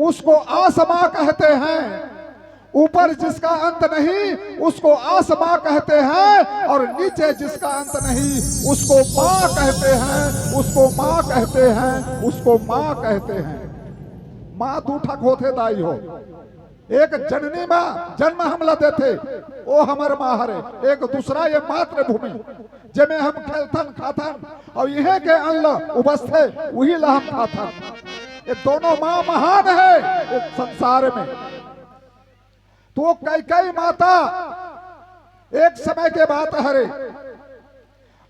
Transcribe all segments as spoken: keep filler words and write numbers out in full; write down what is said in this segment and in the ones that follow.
उसको आसमां कहते हैं। ऊपर जिसका अंत नहीं, उसको आसमां कहते हैं, और नीचे जिसका अंत नहीं, उसको मां कहते हैं, उसको मां कहते हैं, उसको मां कहते हैं। मां दू ठक होथे दाई हो। एक जननी मां जन्म हमला देथे, ओ हमर मां हरे। एक दूसरा ये मातृभूमि, जेमे हम खेलथन खाथन, अउ इहें के अन्न ल उबसथे, उही ला हम खाथन। ये दोनों मां महान हे इस संसार में। तो कैकई माता एक समय के बात हरे,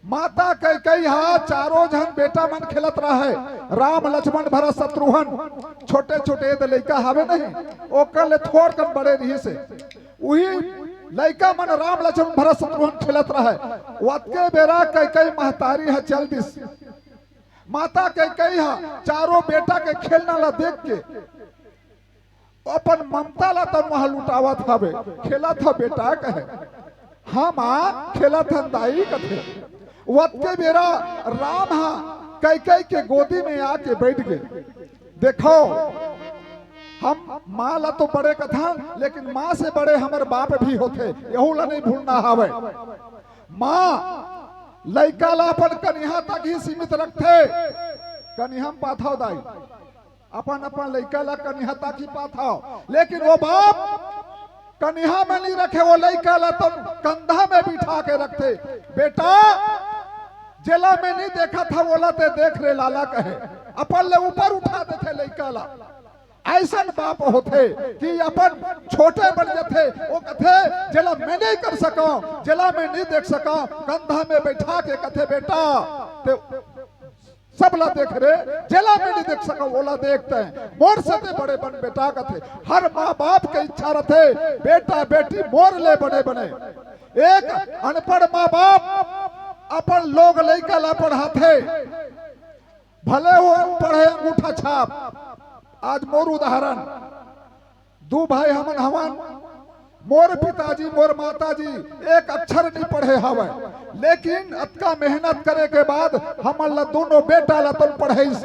माता कैकई हा चारों झन बेटा मन खेलत रहय, राम लक्ष्मण भरत शत्रुघ्न, छोटे छोटे त लइका हवे नहीं, ओकर ले थोड़ कन बड़े रिहिस हे। उही लइका मन राम लक्ष्मण भरत शत्रुघ्न खेलत रहय। ओतके बेरा कैकई महतारी ह चल दिस। माता कैकई ह चारों बेटा के खेलना ला देख के अपन ममता ला त मुंह लुटावत हवे, खेलत ह बेटा कहे, हाँ माँ खेलत हन दाई कथे। ओतके बेरा राम ह कैकई के गोदी में आके बैठ गे। देखो, हम माँ ला तो बड़े कथन, लेकिन माँ से बड़े हमर बाप भी होथे, यहू ला नहीं भूलना हवे। माँ लइका ला अपन कनिहा तक ही सीमित रखथे। कनिहा म पाथव दाई, अपन अपन लइका ला कनिहा तक ही पाथव, लेकिन वो बाप कनिहा में नहीं रखे, वो लइका ला तो कंधा में बिठा के रखथे। बेटा, जेला मैं नहीं देखत हंव, ओला ते देख रे लाला कहे, अपन ले ऊपर उठा देथे लइका ला। अइसन बाप होथे कि अपन छोटे बन जथे, वो कथे, "जेला मैं नहीं कर सकंव, जेला मैं नहीं देख सकंव," कंधा में बैठा के कथे, "बेटा, ते सब ला देख रे, जेला मैं नहीं देख सकंव, ओला देख तैं, मोर से ते बड़े बन बेटा," कथे। हर माँ बाप के इच्छा रथे, बेटा बेटी मोर ले बड़े बने। एक अनपढ़ माँ बाप अपन लोग लइका ला पढ़ाथे, भले वो पढ़े अंगूठा छाप। आज मोर उदाहरण, दू भाई हमन हवन, मोर पिताजी, मोर माताजी एक अक्षर नहीं पढ़े हवय, लेकिन अतका मेहनत करे के बाद हमन ला दोनों बेटा ला तन पढ़ाइस,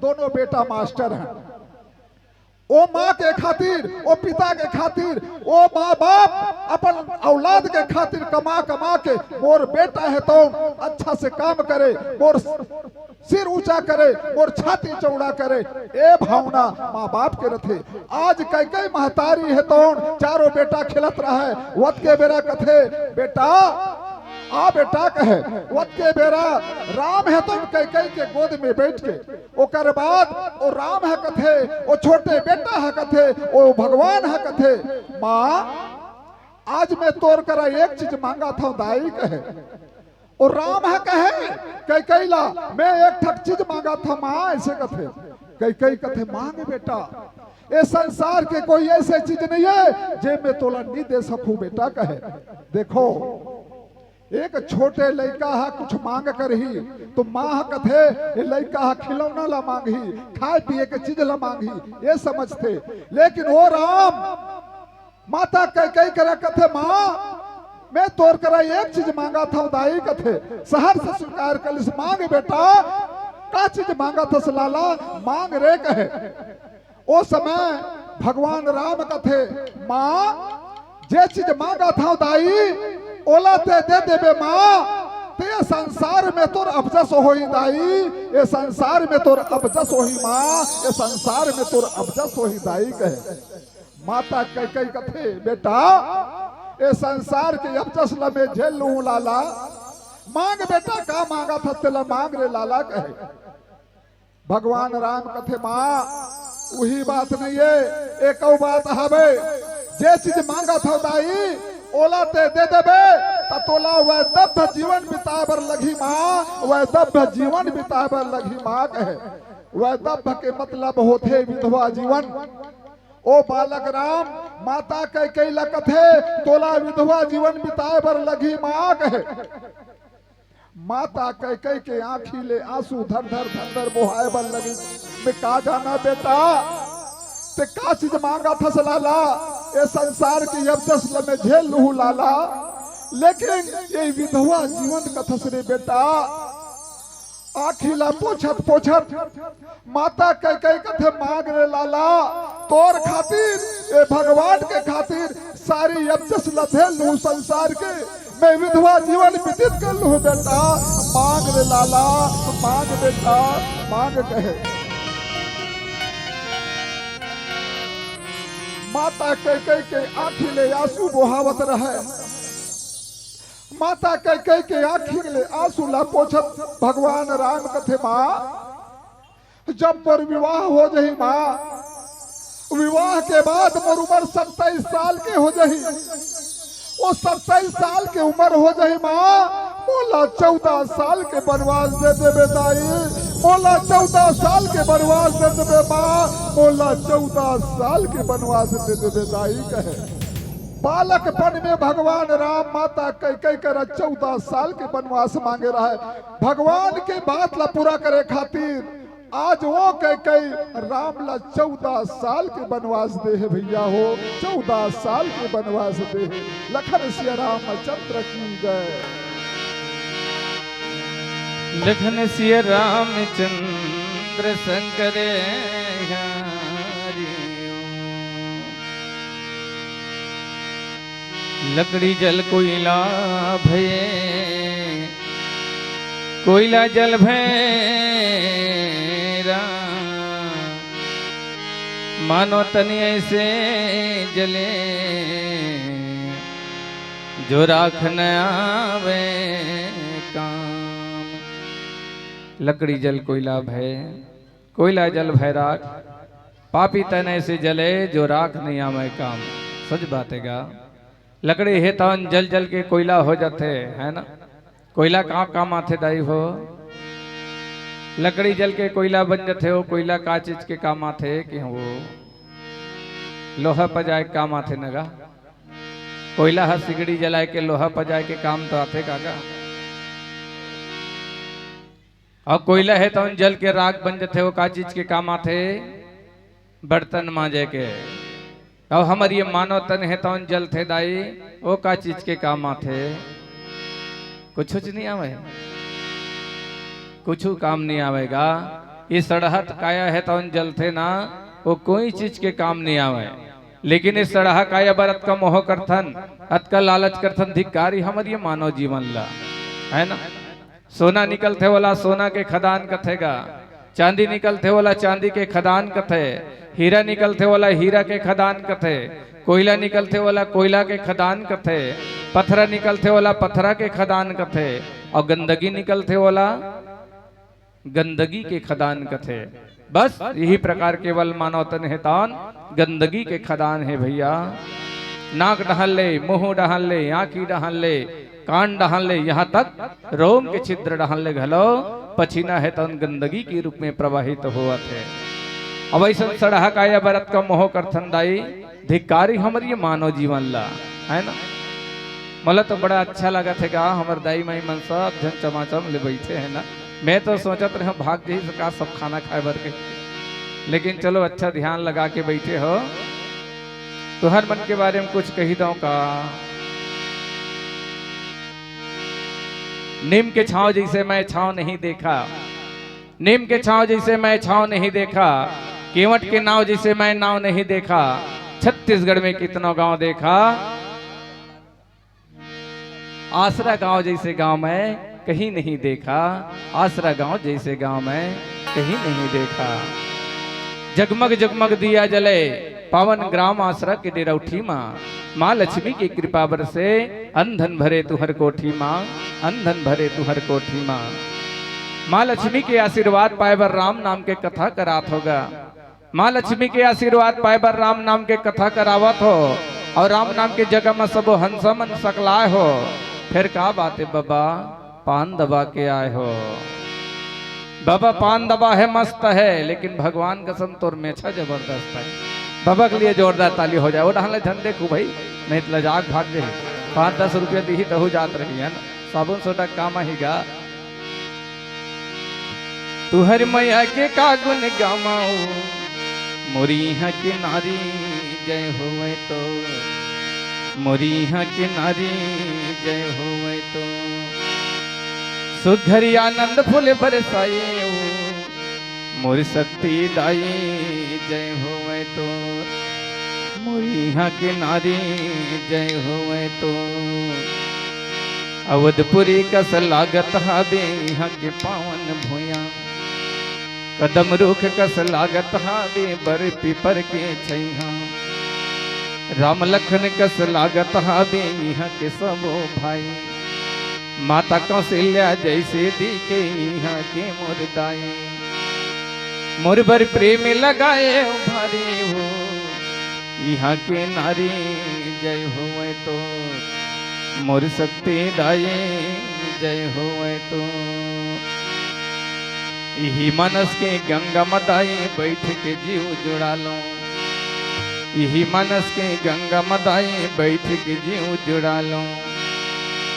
दोनों बेटा मास्टर हैं। ओ माँ के खातिर, ओ पिता के खातिर, ओ माँ बाप अपन औलाद के खातिर कमा कमा के, मोर बेटा हे तो अच्छा से काम करे, मोर सिर ऊंचा करे, मोर छाती चौड़ा करे, ए भावना माँ बाप के रथे। आज कैकई महतारी हे तो चारों बेटा खेलत रहय, ओतके बेरा कथे, "बेटा, आ बेटा," कहे। ओतके बेरा राम हे तो कैकई के गोद में बैठ के, ओकर बाद ओ राम ह कथे, ओ छोटे बेटा ह कथे, ओ भगवान ह कथे, "माँ, आज मैं तोर करा एक चीज मांगत हंव दाई," कहे। ओ राम ह कहे कैकई ला, "मैं एक ठक चीज मांगत हंव माँ," अइसे कथे। कैकई कथे, "मांग बेटा, ए संसार के कोई अइसे चीज नहीं हे जे मैं तोला नहीं दे सकूं बेटा," कहे। देखो, एक छोटे लइका ह कुछ मांग करही तो माँ ह कथे, ए लइका ह खिलौना ला मांगही, खाए पिए के चीज ला मांगही, ये समझथे। लेकिन ओ राम माता कैकई करा कथे, "माँ, मैं तोर करा एक चीज मांगत हंव दाई," कथे। सहर्ष स्वीकार करिस, "मांग बेटा, का चीज मांगत हस लाला, मांग रे," कहे। ओ समय भगवान राम कथे, "माँ, जे चीज मांगत हंव दाई, ओला ते दे देबे माँ, ते संसार में तोर अपजस होही दाई, ए संसार में तोर अपजस होही माँ, ए संसार में तोर अपजस होही दाई," कहे। माता कैकई कथे, "बेटा, ए संसार के अपजस ल मैं झेल लूं लाला, मांग बेटा, का मांगत हस तेला मांग रे लाला," कहे। भगवान राम कथे, "माँ, उही बात नहीं हे, एक अउ बात हवे, जे चीज मांगत हव दाई, ओला ते दे देबे, त तोला वैदब्य जीवन बिताए बर लगही माँ, वैदब्य जीवन बिताए बर लगही माँ," कहे। वैदब्य के मतलब होथे विधवा जीवन। ओ बालक राम, माता कैकई ला कथे, "तोला विधवा जीवन बिताए बर लगही माँ," कहे। माता कैकई के आंखी ले आंसू धर धर धर धर बोहाए बर लगिस। "मैं का जाना बेटा, ते का चीज मांगत हस लाला, ए संसार के अपजस ल मैं झेल लूहूं लाला, लेकिन ए विधवा जीवन कथस रे बेटा, आ आँखी ला पोछत पोछत माता कैकई कथे, मांग रे लाला, तोर खातिर, ए भगवान के खातिर सारी अबजस ला झेल लूं संसार के, मैं विधवा जीवन व्यतीत कर लूं बेटा, मांग रे लाला, मांग बेटा, मांग कहे। माता कैकई के आँखी ले आंसू बोहावत रहे। माता कैकई के आँखी ले आंसू ला पोछत भगवान राम कथे, माँ, जब मोर विवाह हो जही माँ, विवाह के बाद मोर उम्र सत्ताईस साल के हो जही। वो सत्ताईस साल के उम्र हो जही माँ, मोला चौदह साल के बनवास दे देबे दाई, मोला चौदह साल के बनवास दे देबे माँ, मोला चौदह साल के बनवास दे देबे दाई कहे। बालकपन में भगवान राम माता कैकई करा चौदह साल के बनवास मांगे रहे। भगवान के बात ला पूरा करे खातिर आज वो कैकई राम ला चौदह साल के बनवास दे हे भैया हो, चौदह साल के बनवास दे हे। लखन सिया रामचंद्र की जय। लखन सिया रामचंद्र शंकर हरि। लकड़ी जल कोइला भय, कोइला जल भय राम, मानो तन ऐसे जले जो राख न आवे काम। लकड़ी जल कोइला भय, कोइला जल भय राख, पापी तन ऐसे जले जो राख नहीं आवे काम। सच बात हे गा। लकड़ी हे तौन जल जल के कोइला हो जाथे, है ना? कोइला का काम आथे दाई हो? लकड़ी जल के कोइला बन जाथे हो। कोइला का चीज के काम आथे कि वो लोहा पजाए के काम आथे न गा? कोइला ह सिगड़ी जलाए के लोहा पजाए के काम तो आथे का गा? अउ कोइला हे तौन जल के राख बन जाथे, वो का चीज के काम आथे? बर्तन मांजे के। अउ हमर ये मानव तन हे तौन जलथे दाई, वो का चीज के काम आथे? कुछुच नहीं आवे, कुछु काम नहीं आवे गा। ये सड़हत काया हे तौन जलथे ना, वो कोई चीज के काम नहीं आवे। लेकिन ये सड़हा काया बर अतका मोह करथन, अतका लालच करथन, धिक्कारी हमर ये मानव जीवन ला, है ना? सोना निकलथे ओला सोना के खदान कथे गा, चांदी निकलथे ओला चांदी के खदान कथे, हीरा निकलथे ओला हीरा के खदान कथे, कोइला निकलथे ओला कोइला के खदान कथे, पथरा निकलथे ओला पथरा के खदान कथे, अउ गंदगी निकलथे ओला गंदगी के खदान कथे। बस यही प्रकार केवल मानव तन हे तौन गंदगी के खदान हे भैया। नाक डहन ले, मुंह डहन ले, आंखी डहन ले, कान डहन ले, यहाँ तक रोम के छिद्र डहन ले घलो पछीना हे तौन गंदगी के रूप में प्रवाहित होवत हे। अब ऐसन सड़हा काया बर अतका मोह करथन दाई, धिक्कारी हमर ये मानव जीवन ला, है ना? मोला तो बड़ा अच्छा लगत हे गा, हमर दाई माई मन सब झन चमाचम ले बैठे हे ना। मैं तो सोचत रहे भाग जही से का सब खाना खाए बर के, लेकिन चलो अच्छा ध्यान लगा के बैठे हो। तुहर मन के बारे में कुछ कही दो का? नीम के छांव जैसे मैं छांव नहीं देखा, नीम के छांव जैसे मैं छांव नहीं देखा, केवट के नाव जैसे मैं नाव नहीं देखा। छत्तीसगढ़ में कितनों गांव देखा, आसरा गांव जैसे गांव मैं कहीं नहीं देखा, आसरा गांव जैसे गांव मैं कहीं नहीं देखा। जगमग जगमग दिया जले, पावन ग्राम आसरा के डेरौठी माँ। माँ लक्ष्मी के कृपा बरसे, अन धन भरे तुहर कोठी माँ, अन धन भरे तुहर कोठी माँ। माँ लक्ष्मी के आशीर्वाद पाए बर राम नाम के कथा करात होगा। माँ लक्ष्मी के आशीर्वाद पाए बर राम नाम के कथा करावत हो, अउ राम नाम के जगह म सबो हंसा मन सकलाए हो। फेर का बात हे बबा, पान दबा के आए हो। बबा पान दबा हे, मस्त हे, लेकिन भगवान कसम तोर मेछा जबरदस्त हे। बबा के लिए जोरदार ताली हो जाए। वो डहन ले झन देखू भाई, नहीं तो लजाक भाग जाही। पाँच दस रुपया दिही तहू जात रही है ना, साबुन सोडा काम आही गा। तुहर मया के का गुन गावंव, मोरी इहाँ के नारी जय होवय तो, मोरी इहाँ के नारी जय होवय तो। तो घरी आनंद फूल बरसाए ओ मोर शक्ति दाई, जय होवै तो मोर इहाँ के नारी, जय होवै तो अवधपुरी कस लागत हावे इहाँ के पावन भुइयां। कदम रुख कस लागत हावे बर पीपर के छैहा। राम लखन कस लागत हावे इहाँ के सबो भाई। माता कौशल्या जैसे दिखे इहाँ के मोर दाई। मोर बर प्रेम लगाए भारी हो इहाँ के नारी, जय होवै तो मोर शक्ति दाई, जय होवै तो। इही मानस के गंगा म दाई बैठ के जीव जुड़ा लूं। इही मानस के गंगा म दाई बैठ के जीव जुड़ा लूं।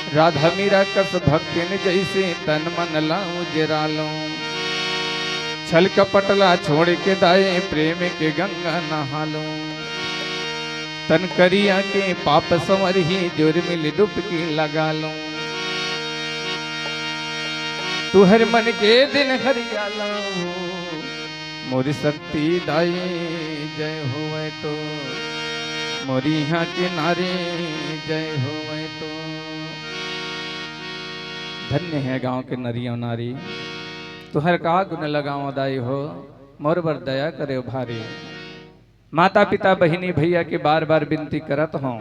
राधा मीरा कस भक्तिन जैसे तन मन ला उजरा लूं। छल कपट ला छोड़ के दाई प्रेम के गंगा नहा लूं। तन करिया के पाप संवरही जुर्मिल डुबकी लगा लूं। तुहर मन के दिन हरियाला हो मोर शक्ति दाई, जय होवै तो मोर इहाँ के नारी, जय होवै तो। धन्य हे गांव के नरियो नारी, तुहर का गुन लगावं दाई हो, मोर बर दया करेव भारी। माता पिता बहिनी भैया के बार बार बिनती करत हों,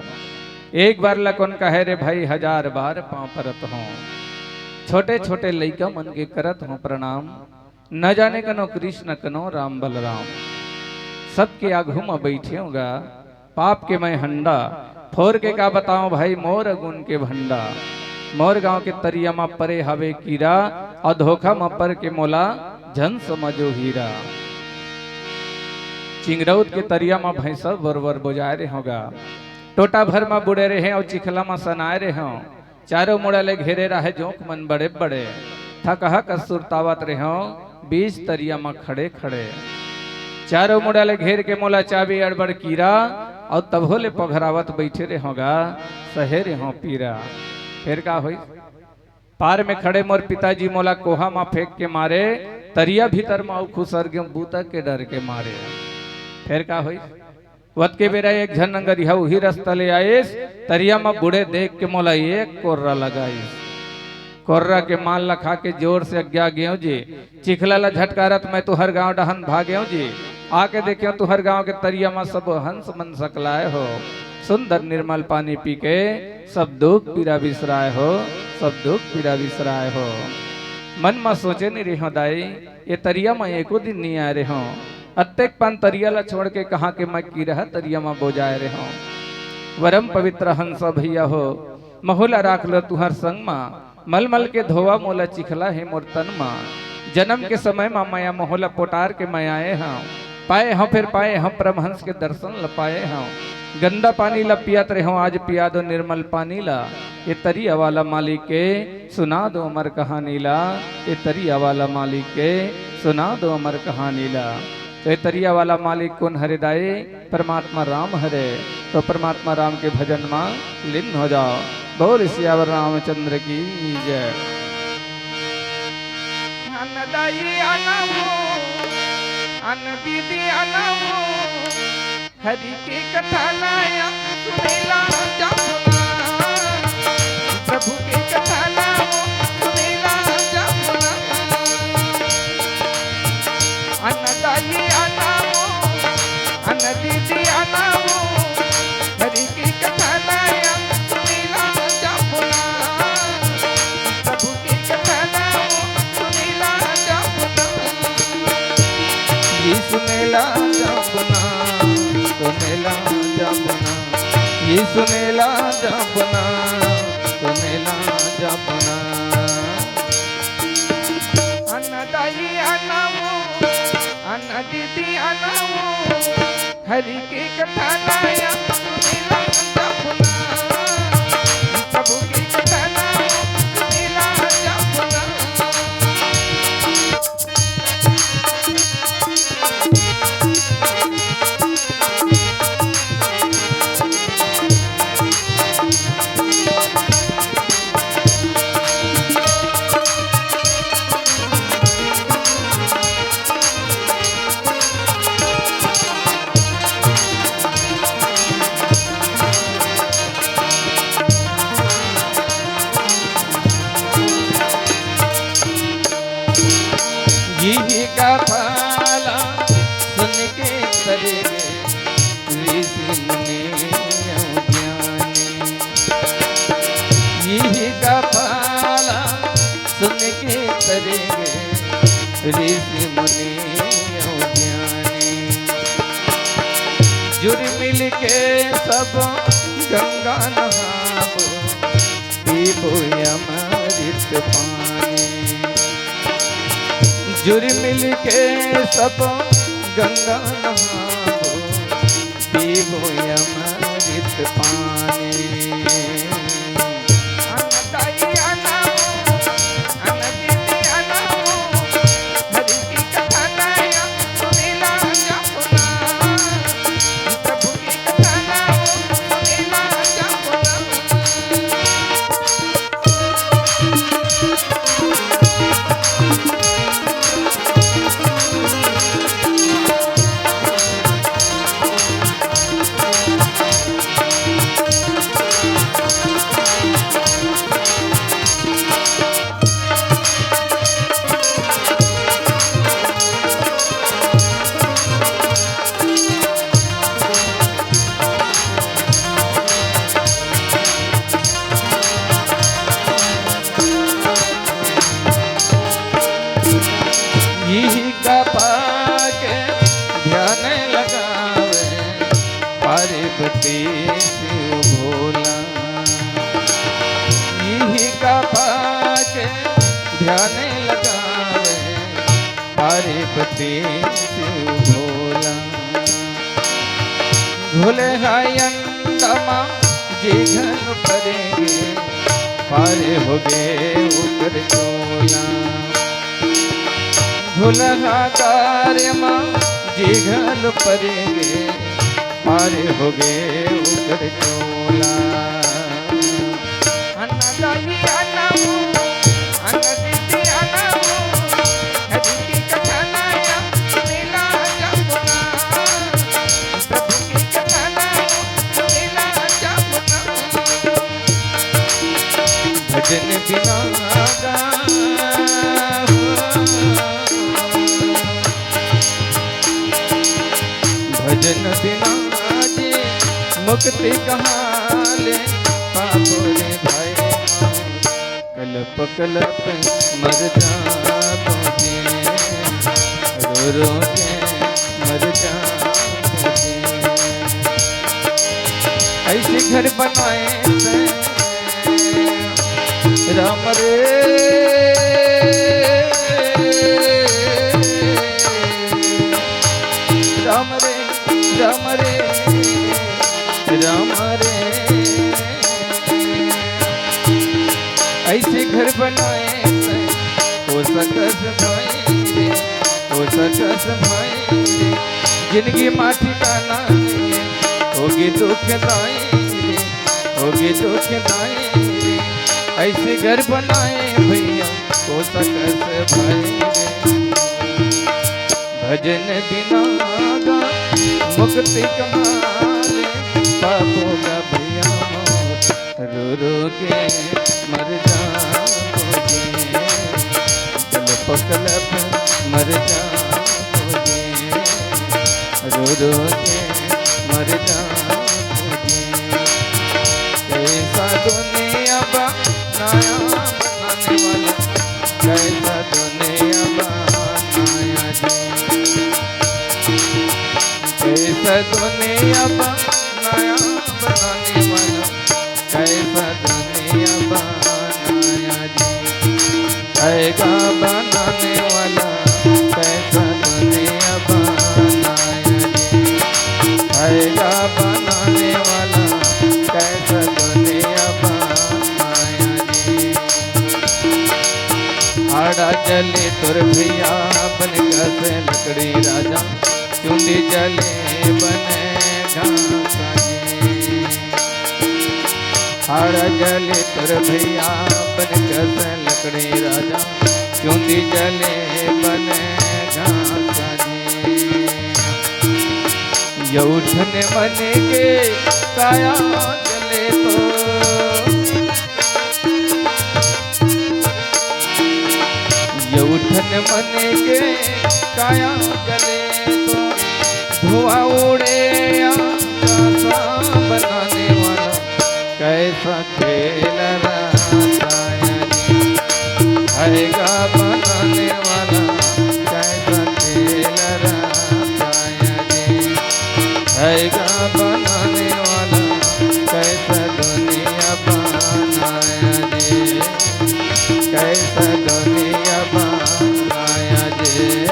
एक बार ला कोन कहे रे भाई, हजार बार पांव परत हों। छोटे छोटे लइका मन के करत हों प्रणाम, न जाने कनो कृष्ण कनो राम बलराम। सबके आघू म बइठे हों गा पाप के मैं हंडा, फोर के का बतावं भाई मोर गुन के भंडा। मोर गांव के तरिया म परे हवे कीरा, अउ धोखा म पर के मोला झन समझो हीरा। चिंगरौद के तरिया म भैंसा बर बर बोजाय रेहों गा। टोटा भर म बुड़े रेहें अउ चिखला म सनाय रेहों। चारों मुड़ा ले घेरे राहे जोंक मन बड़े बड़े। थकहा कस सुरतावत रेहों बीच तरिया म खड़े खड़े। चारों मुड़ा ले घेर के मोला चाबे अड़बड़ कीरा, अउ तभो ले पघरावत बइठे रेहों गा, सहे रेहों पीरा। फेर का होइस? पार में खड़े मोर पिताजी मोला कोहा म फेंक के मारे, तरिया भीतर म अउ खुसर गेंव बूता के डर के मारे। फेर का होइस? वतके बेरा एक झन नंगरिहा उही रस्ता ले आइस, तरिया म बुड़े देख के मोला एक कोर्रा लगाइस। कोर्रा के माल ल खा के जोर से अग्या गेंव जी, चिखला ल झटकारत मैं तुहर गांव डहन भागेंव जी। आके देखेंव तुहर गांव के तरिया म सब हंस मन सकलाय हो, सुंदर निर्मल पानी पी के सब दुख पीरा बिसराय हो, सब दुख पीरा बिसराय हो। मन म सोचे नइ रेहों दाई, ये तरिया म एको दिन नइ आय रेहों। अतेक पन तरिया ल छोड़ के कहां के मैं कीरा तरिया म बोजाय रेहों। वरम पवित्र हंसा भैया हो, महू ल राख लो तुहर संग म। मलमल के धोवा मोला चिखला हे मोर तन म। जनम के समय म मया महू ल पोटार के मैं आए हंव। पाए हंव फेर पाए हंव परमहंस के दर्शन ल पाए हंव। गंदा पानी ल पियत रेहों आज पिया दो निर्मल पानी ल। ये तरिया वाला मालिक के सुना दो अमर कहानी ला, ये तरिया वाला मालिक के सुना दो अमर कहानी ला। तो ये तरिया वाला मालिक कोन हरे दाई? परमात्मा राम हरे। तो परमात्मा राम के भजन मा लीन हो जाओ। बोल सियावर रामचंद्र की जय। अन दाई अन वो, अन दीदी अन वो, हरि के कथा ला सुनेला जाबो ना, प्रभु के कथा ला सुनेला जाबो ना। अन दाई अन वो, अन दीदी अन वो, हरि के कथा ला सुनेला जाबो ना, प्रभु के कथा ला सुनेला जाबो ना। यीशु मेला जपना, तो मेला जपना, यीशु मेला जपना, तो मेला जपना। अन दाई अन वो, अन दीदी अन वो, हरि के कथा ला सुनेला जपना, प्रभु के कथा ला सुनेला जपना। इही का पाला सुन के तरे गे ऋषि मुनि अउ ज्ञानी। इही का पाला सुन के तरे गे ऋषि मुनि अउ ज्ञानी। जुरि मिल के सब गंगा नहाबो, पीबो अमृत पानी। जुरि मिल के सब गंगा नहाबो, पीबो अमृत पानी। इही का पाके ध्यान लगावे, पार्वती शिव भोला। इही का पाके ध्यान लगावे, पार्वती शिव भोला। भोले हा अंडा मा जी घलो परे गे, पार होगे ओकर चोला। भोले हा गारे मा जी घलो परे गे, पार होगे ओकर चोला। अन्न दही अन्न, अन्न दीदी अन्न, हरि की कथा नया, सुनीला जमुना। प्रभु की कथा नया, सुनीला जमुना। भजन बिना गा, भजन बिना जी मुक्ति कहाँ ले पाबो रे भाई। कलप कलप मर जाबो जी, रो रो के मर जाबो जी। ऐसे घर बनाए से राम रे, राम रे, राम रे, राम रे। ऐसे घर बनाए से, ओ सकस भाई रे, ओ सकस भाई रे। जिंदगी मा ठिकाना नहीं, होगे दुखदाई रे, होगे दुखदाई रे। ऐसे घर बनाए भैया, ओ सकस भाई रे। भजन बिना गा मुक्ति कहाँ ले पाबो गा भैया मोर। रो रो के मर जाबो जी, कलप कलप मर जाबो जी, रो रो के मर जाबो जी। कैसा दुनिया बनाया बनाने वाला, कैसा दुनिया बनाया जी। कैसा दुनिया बनाया बनाने वाला, कैसा दुनिया बनाया जी। ऐगा बनाने वाला, कैसा दुनिया बनाया जी। ऐगा बनाने वाला, कैसा दुनिया बनाया जी। आड़ा जले तोर भैया बन कस लकड़ी राजा, चुंदी जले बने घासा जी। आड़ा जले तोर भैया बन कस लकड़ी राजा, चुंदी जले बने घासा जी। यौ ठन मन के काया जले तो, यौ तन मन के काया जले तो धुआं उड़े आकाश बनाने वाला, कैसा खेल रचाया जी। हैगा बनाने वाला, कैसा खेल रचाया जी। हैगा बनाने वाला, कैसा दुनिया बनाया जी। कैसा दुनिया बनाया जी।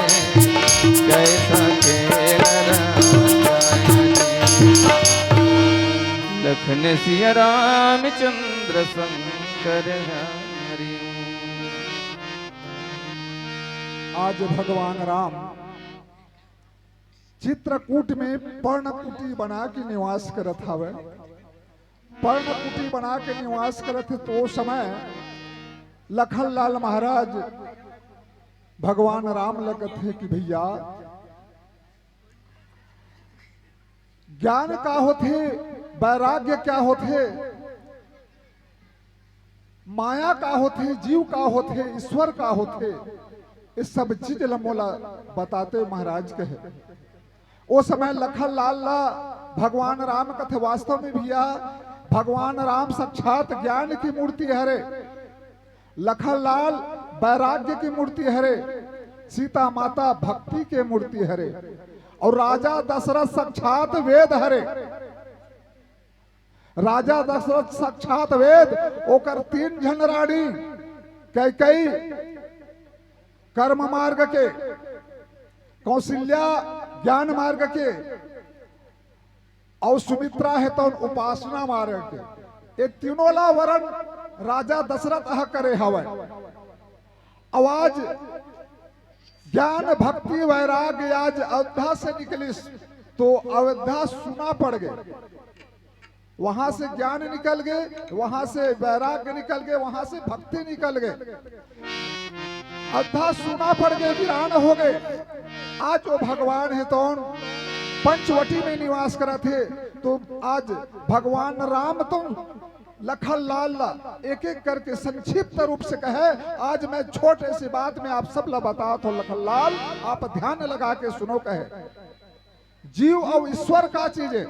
कैसा खेल रचाया जी। लखन सिया रामचंद्र शंकर हरि। आज भगवान राम चित्रकूट में पर्णकुटी बना के निवास करत हवय। पर्णकुटी बना के निवास करत हे, तो ओ समय लखनलाल महाराज भगवान राम ल कथे कि भैया, ज्ञान का होथे, वैराग्य क्या होथे, माया का होथे, जीव का होथे, ईश्वर का होथे, ये सब चीज ल मोला बताते महाराज कहे। ओ समय लखनलाल ला भगवान राम कथे, वास्तव में भैया, भगवान राम साक्षात ज्ञान की मूर्ति हरे, लखनलाल वैराग्य की मूर्ति हरे, सीता माता भक्ति के मूर्ति हरे, और राजा दशरथ साक्षात वेद हरे। राजा दशरथ साक्षात वेद, ओकर तीन झन रानी, कैकेयी कर्म मार्ग के, कौशल्या ज्ञान मार्ग के, और सुमित्रा हे तौन उपासना मार्ग के। ये तीनों ला वरण राजा दशरथ ह करे हवय। अउ आज ज्ञान, भक्ति, वैराग्य आज अयोध्या से निकलिस, तो अयोध्या सूना पड़ गे। वहां से ज्ञान निकल गे, वहां से वैराग्य निकल गे, वहां से भक्ति निकल गे। अयोध्या सूना पड़ गे, वीरान हो गे। आज वो भगवान हे तौन पंचवटी में निवास करत हे, तो आज भगवान राम तो लखनलाल ला एक एक करके संक्षिप्त रूप से कहे। आज मैं छोटे सी बात में आप सब ला बतावत हौं, लखनलाल आप ध्यान लगा के सुनो कहे। जीव अउ ईश्वर का चीज हे?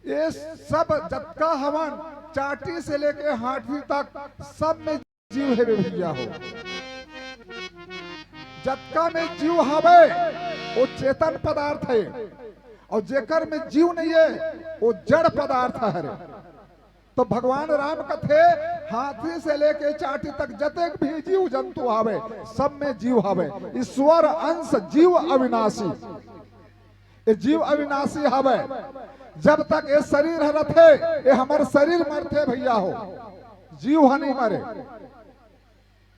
ये सब जतका हवन, चांटी से लेके हाथी तक, सब में जीव हे भैया हो। जतका में जीव हवे, वो चेतन पदार्थ हे, अउ जेकर में जीव नइ हे, वो जड़ पदार्थ हरे। तो भगवान राम कथे, हाथी से लेके चांटी तक जतेक भी जीव जंतु हवे, सब में जीव हवे। ईश्वर अंश जीव अविनाशी। ये जीव अविनाशी हवे। जब तक ये शरीर ह रथे, ये हमर शरीर मरथे भैया हो, जीव ह नइ मरे।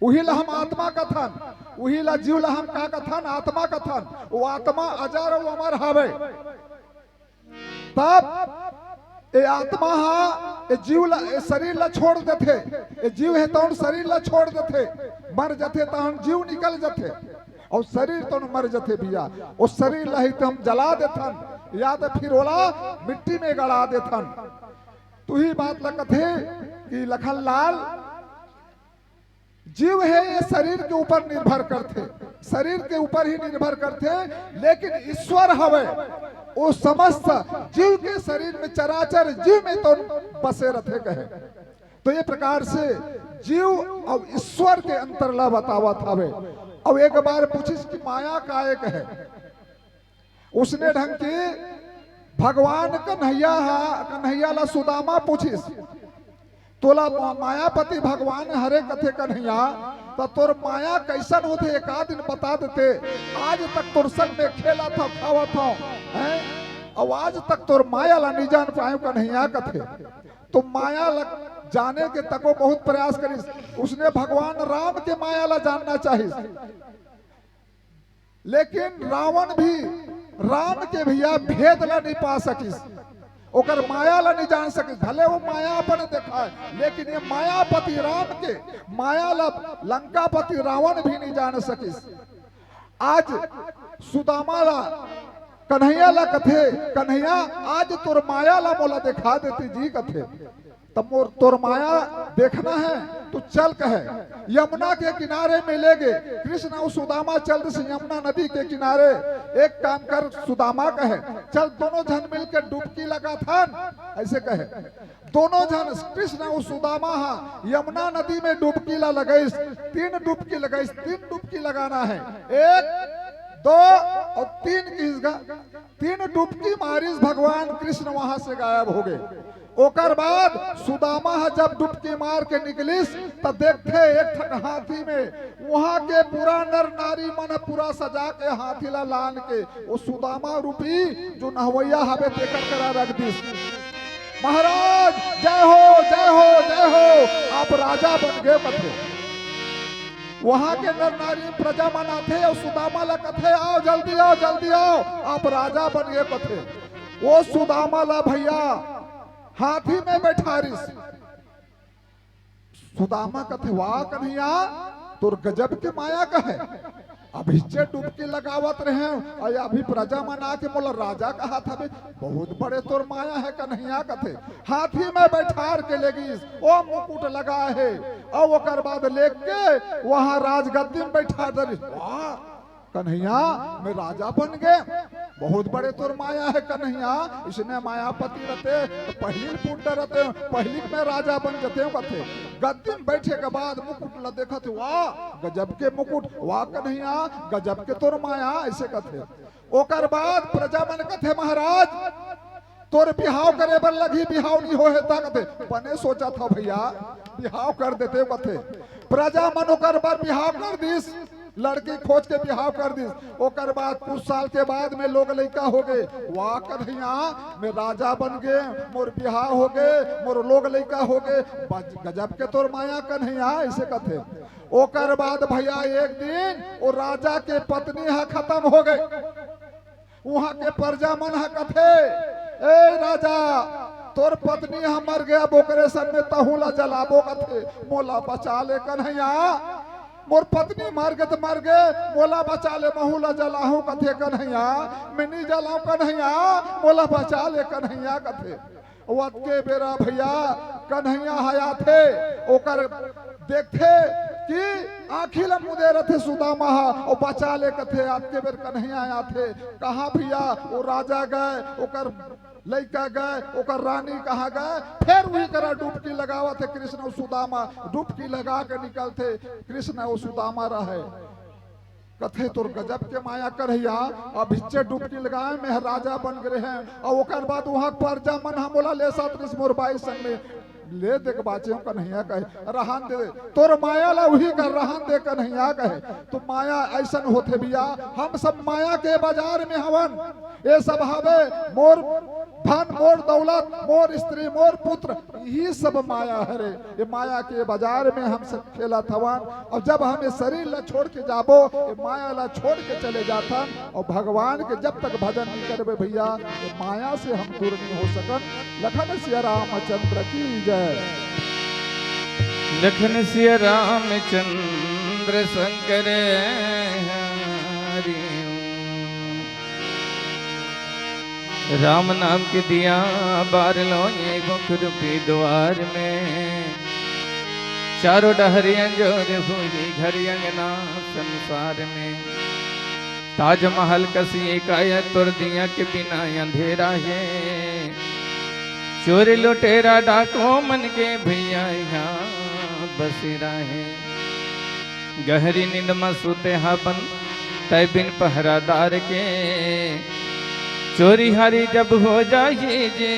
उही ला हम आत्मा कथन, उही ला जीव ला हम का कथन? आत्मा कथन। वो आत्मा अजर अउ अमर हवे। तब ये आत्मा हा ये जीव ला, ये शरीर ला छोड़ देथे। ये जीव हे तौन शरीर ला छोड़ देथे, मर जथे, तहन जीव निकल जथे, अउ शरीर तौन मर जथे भैया। वो शरीर ला ही तो हम जला देथन, या तो फिर ओला मिट्टी में गड़ा देथन। तो ही बात ला कथे कि लखनलाल, जीव हे ये शरीर के ऊपर निर्भर करथे, शरीर के ऊपर ही निर्भर करथे, लेकिन ईश्वर हवे, वो समस्त जीव के शरीर में, चराचर जीव में तो बसे रथे कहे। तो ये प्रकार से जीव अउ ईश्वर के अंतर ला बतावत हवे। अउ एक बार पूछिस कि माया काय कहे? उसने ढंग के भगवान कन्हैया हा, कन्हैया ला सुदामा पूछिस, "तोला मा-, मायापति भगवान हरे कथे कन्हैया, त तोर माया कैसन होथे, एका दिन बता देते। आज तक तोर संग में खेलत हौं, खावत हौं, हैं? अउ आज तक तोर माया ला नइ जान पाएंव कन्हैया," कथे। तो माया ला जाने के तको बहुत प्रयास करिस। उसने भगवान राम के माया ला जानना चाहिस। लेकिन रावण भी राम के भैया भेद ला नइ पा सकिस, ओकर माया ला नइ जान सकिस। भले वो माया अपन देखाय, लेकिन ये मायापति राम के माया ला लंकापति रावण भी नइ जान सकिस। आज सुदामा ला कन्हैया ला कथे, "कन्हैया, आज तोर माया ला मोला देखा देती जी," कथे। तब मोर तोर माया देखना है, तो चल कहे। यमुना के किनारे में ले गे कृष्ण अउ सुदामा चल दिस यमुना नदी के किनारे। एक काम कर सुदामा कहे, चल दोनों झन मिल के डुबकी लगाथन, ऐसे कहे। दोनों झन कृष्ण अउ सुदामा हा यमुना नदी में डुबकी ला लगाइस। तीन डुबकी लगाइस, तीन डुबकी लगाना है, एक, दो अउ तीन किस गा तीन डुबकी मारिस, भगवान कृष्ण वहां से गायब हो गए। ओकर बाद सुदामा ह जब डुबकी मार के निकलिस, त देखथे एक ठन हाथी में वहां के पूरा नर नारी मन पूरा सजा के हाथी ला लान के वो सुदामा रूपी जो नहवैया हवे तेकर करा रख दिस। महाराज जय हो, जय हो, जय हो, आप राजा बन गए कथे। वहां के नर नारी प्रजा मन आथे अउ सुदामा ला कथे, आओ जल्दी आओ, जल्दी आओ, आप राजा बन गए कथे। वो सुदामा ला भैया हाथी में बैठारिस। सुदामा कथे, वाह कन्हैया, तोर गजब के माया कहे। अभी जे डुबकी लगावत रहे अउ अभी प्रजा मन आके मोला राजा कहत हवे। बहुत बड़े तोर माया है कन्हैया कथे। हाथी में बैठार के ले गिस, ओ मुकुट लगा है अउ ओकर बाद लेके वहां राजगद्दी में बैठा दे। वाह कन्हैया, मैं राजा बन गए। बहुत बड़े तोर माया है कन्हैया। इसने मायापति रहते तो पहली फूट रहते, पहली में राजा बन जाते कथे। गद्दी में बैठे के बाद मुकुट ला देखत, वाह गजब के मुकुट, वाह कन्हैया गजब के तोर माया, ऐसे कथे। ओकर बाद प्रजा मन कथे, महाराज तोर बिहाव करे बर लगही, बिहाव नहीं हो हे ता कथे। बने सोचा था भैया, बिहाव कर देते कथे। प्रजा मन ओकर बर बिहाव कर दिस, लड़की खोज के बिहाव कर दिस। ओकर बाद कुछ साल के बाद में लोग लइका हो गए। वाह कन्हैया, मैं राजा बन गए, मोर बिहाव हो गए, मोर लोग लइका हो गए। बज-, गजब के तोर माया कन्हैया, ऐसे कथे। ओकर बाद भैया एक दिन वो राजा के पत्नी ह खत्म हो गए। उहां के प्रजा मन ह कथे, ए राजा, तोर पत्नी ह मर गया, ओकरे संग में तहूं ला जलाबो कथे, मोला बचा ले कन्हैया। मोर पत्नी मर गे त मर गे, मोला बचा ले, महूं ला जलाहूं कथे कन्हैया। मैं नी जलाऊं कन्हैया, मोला बचा ले कन्हैया कथे। अउ अतके बेरा भैया कन्हैया ह आथे, ओकर देखथे कि आँखी ला मुदे रथे सुदामा ह, अउ बचा ले कथे। अतके बेर कन्हैया आथे, कहाँ भैया, वो राजा गए, ओकर लइका गए, ओकर रानी कहाँ गए, फेर उही करा डुबकी लगावत हे कृष्ण अउ सुदामा। डुबकी लगा के निकलथे, कृष्ण अउ सुदामा रहे। कथे तोर गजब के माया कन्हैया, अभिच्चे डुबकी लगाए में राजा बन गए हैं, अउ ओकर बाद वहां प्रजा मन ह मोला ले सात रिस मोर बाई संग में ले दे के बाचे हो कन्हैया कहे, रहन दे, तोर माया ला उही कर रहन दे कन्हैया कहे। तो माया ऐसन होथे भैया, हम सब माया के बाजार में हवन। ये सब हवे मोर धन, मोर दौलत, मोर स्त्री, मोर पुत्र, यही सब माया हरे। ये माया के बाजार में हम सब खेलत हवन। अउ जब हम ये शरीर ला छोड़ के जाबो, ये माया ला छोड़ के चले जाथन, अउ भगवान के जब तक भजन नहीं करबे भैया, ये माया से हम दूर नहीं हो सकन। लखन सिया रामचंद्र की जय। लखन सिया रामचंद्र शंकर हरि। राम नाम के दिया बार लो ये मुख रूपी द्वार में, चारों डहरियां जोर हुई घर अंगना संसार में। ताजमहल कसी काया तोर दिया के बिना अंधेरा है। चोर लुटेरा डाकू मन के भैया यहाँ बसेरा है। गहरी नींद में सूते हवन तै बिन पहरादार के। चोरी हारी जब हो जाही जे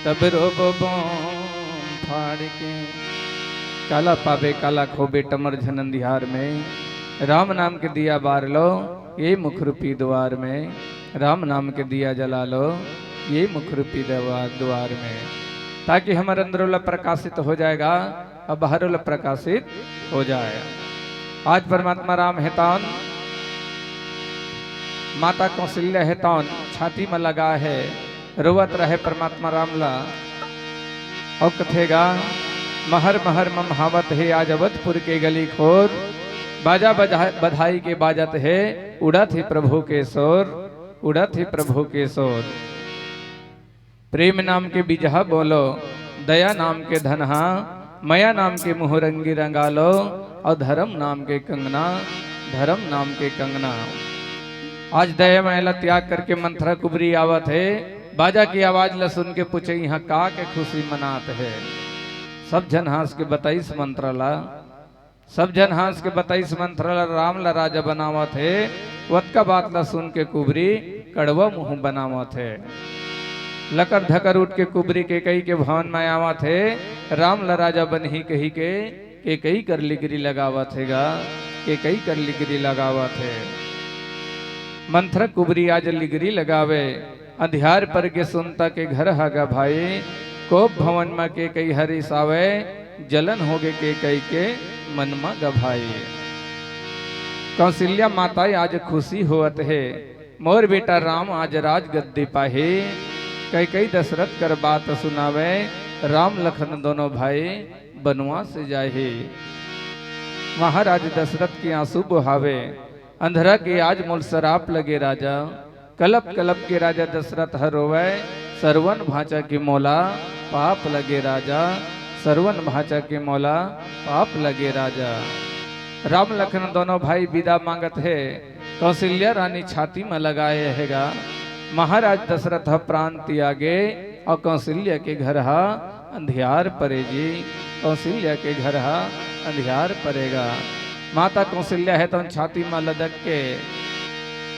तब रोबो बम फाड़ के। काला पाबे काला खोबे टमर झन अंधियार में। राम नाम के दिया बार लो ये मुख रूपी द्वार में। राम नाम के दिया जला लो ये मुख रूपी दवा-, द्वार में, ताकि हमर अंदर वाला प्रकाशित हो जाएगा और बाहर वाला प्रकाशित हो जाएगा। आज परमात्मा राम हेतान, माता कौशल्या हेतान छाती में लगा है, रोवत रहे परमात्मा राम ला। और कथेगा, महर महर मम हावत हे आज अवधपुर के गली खोर, बाजा बजा-, बधाई के बाजत हे, उड़त हे प्रभु के शोर, उड़त हे प्रभु के शोर। प्रेम नाम के बिजहा बोलो, दया नाम के धनहा, मया नाम के मुहरंगी रंगा लो, अउ धरम नाम के कंगना, धरम नाम के कंगना। आज दया मया ला त्याग करके मंथरा कुबरी आवत हे। बाजा के आवाज ला सुन के पूछे, "इहाँ का के खुशी मनात हे?" सब झन हाँस के बताइस मंथरा ला। सब झन हाँस के बताइस मंथरा ला, "राम ला राजा बनावत हे।" ओतका बात ला सुन के कुबरी कड़वा मुँह बनावत हे। लकर धकर उठ के कुबरी केकई के भवन में आवत हे। "राम ला राजा बनही," कही के केकई कर लिगरी लगावत हे गा, केकई कर लिगरी लगावत हे। मंथरा कुबरी आज लिगरी लगावे, अंधियार पर गे सुनता के घर हा गा भाई, कोप भवन म केकई ह रिसावे, जलन होगे केकई के मन म गा भाई। कौशल्या माता आज खुशी होवत हे, "मोर बेटा राम आज राजगद्दी पाही।" केकई दशरथ कर बात सुनावे, "राम लखन दोनों भाई बनवास जाही।" महाराज दशरथ के आंसू बोहावे, "अंधरा के आज मोल सराप लगे राजा, कलप कलप के राजा दशरथ ह रोवय, सरवन भांचा के मोला पाप लगे राजा, सरवन भांचा के मोला पाप लगे राजा।" राम लखन दोनों भाई विदा मांगत हे, कौशल्या रानी छाती म लगाए हे गा। महाराज दशरथ ह प्राण त्यागे अउ कौशल्या के घर ह अंधियार परे जी, कौशल्या के घर ह अंधियार परे गा। माता कौशल्या हे तौन छाती म लदक के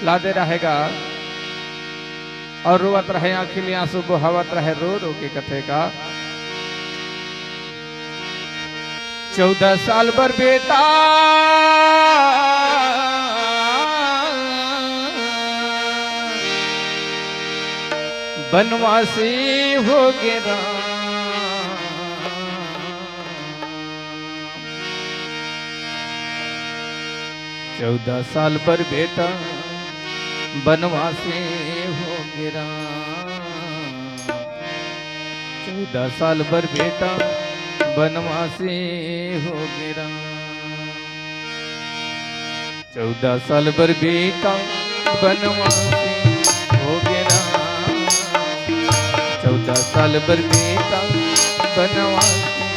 लादे रहे गा। अउ रोवत रहे, आँखी ले आंसू बोहावत रहे, रो रो के कथे का, "चौदह साल बर बेटा बनवासी होगे राम।" चौदह साल बर बेटा बनवासी होगे राम। चौदह साल बर बेटा बनवासी होगे राम। चौदह साल बर बेटा बनवासी होगे राम। चौदह साल बर बेटा बनवासी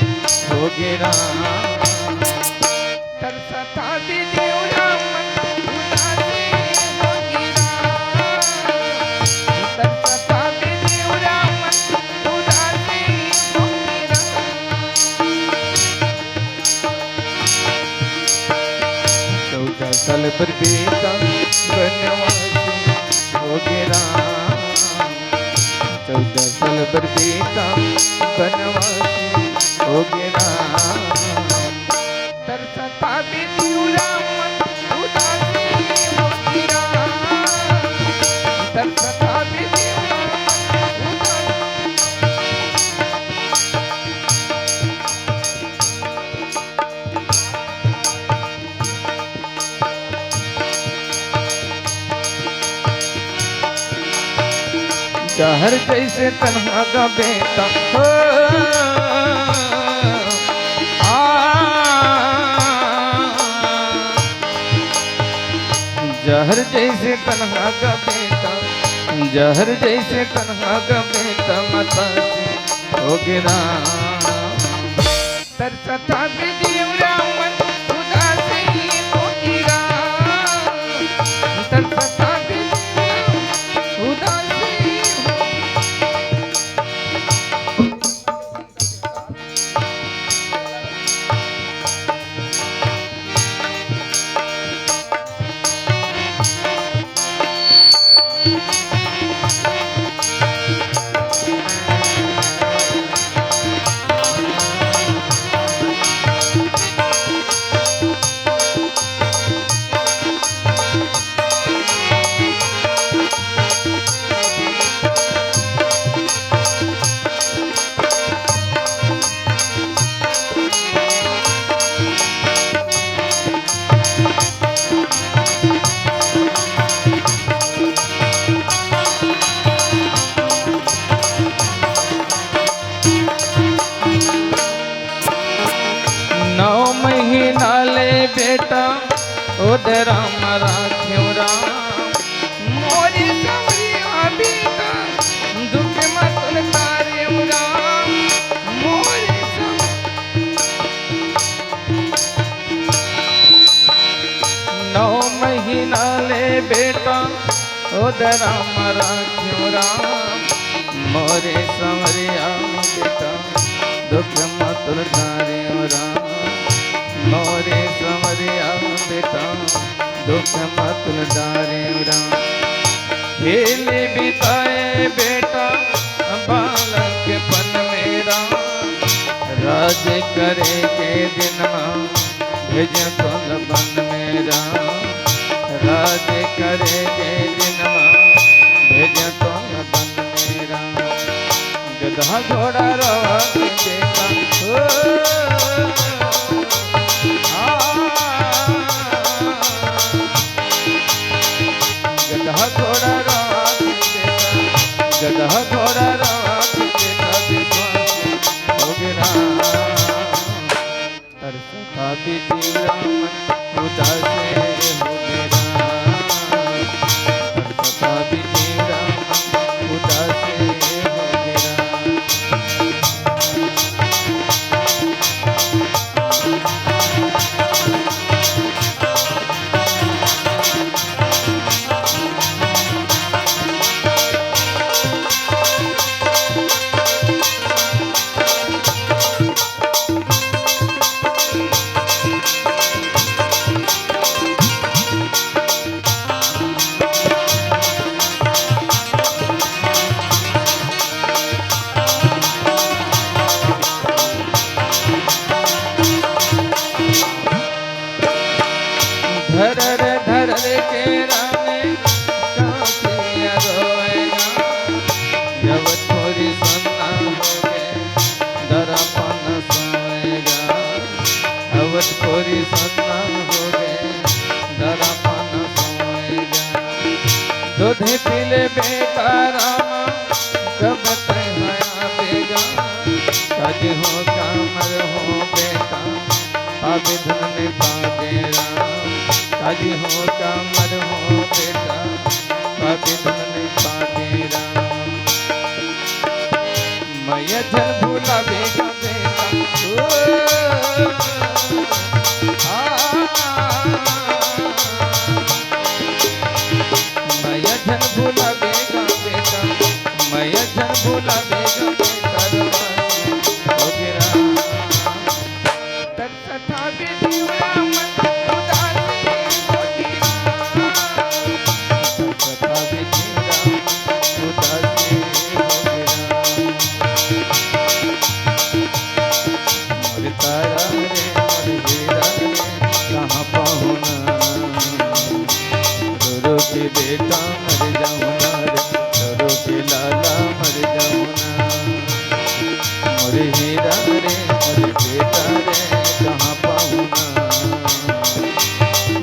होगे राम। तरसत हे देवरा मन उदासी होगे राम। तरसत हे देवरा मन उदासी होगे राम। चौदह साल बर बेटा बनवासी होगे राम। चौदह साल बर बेटा बनवासी होगे राम। तरसत हे देवरा मन उदासी होगे राम। तरसत हे देवरा मन उदासी। जहर जइसे तन्हा गा बेटा हो, आ, जहर जइसे तन्हा गा बेटा, जहर जइसे तन्हा गा बेटा, मतासी होगे राम। तरसत हे देवरा मन उदासी होगे राम। तरसत हे देवरा मन उदासी होगे। नौ महीना ले बेटा ओदे राम राखेव राम। मोरे सवरिया बेटा दुख मत उतारेव राम। नाले बेटा, ओ दे राम राख्यो राम, मोरे संवरिया बेटा, दुख मत डारियो राम, मोरे संवरिया बेटा, दुख मत डारियो राम। खेल बिताए बेटा, बालक पन में राम, राज करे के दिन मा भेजे तोल बन में राम, राज करे के दिन मा भेजे तोल बन में राम। गधा घोड़ा रवा के बेटा, ओ, आ, गधा घोड़ा रवा के बेटा, गधा घोड़ा रवा के बेटा, विश्वास हो गया। तरसता भी जीवड़ा मन उदास हो गया, तरसता भी जीवड़ा मन उदास हो गया। धरर धरर के रानी कांसिया रोएगा, जब थोड़ी सन्ना हो गए दरापन सोएगा, अब थोड़ी सन्ना हो गए दरापन सोएगा। दूध पीले बेटा रामा, कब तय हया बेगा, काज हो कामर हो बेटा, पापी धन में पाके राम, काजी हो कामर हो बेटा, पापी धन में पाके राम। मैया झन भुलाबे गा बेटा, ओ, आ, मैया झन भुलाबे गा बेटा, मैया झन भुलाबे गा बेटा, रवानी हो गे राम। तथा विधि राम उदासी होती राम। तथा विधि राम उदासी होती राम। मोर तारा रे, मोर हीरा रे, कहाँ पाहुना? रो रो के बेटा मर जाहुना रे, रो रो के लाला मर जाहुना। मोर हीरा रे, मोर बेटा रे, कहाँ पाहुना?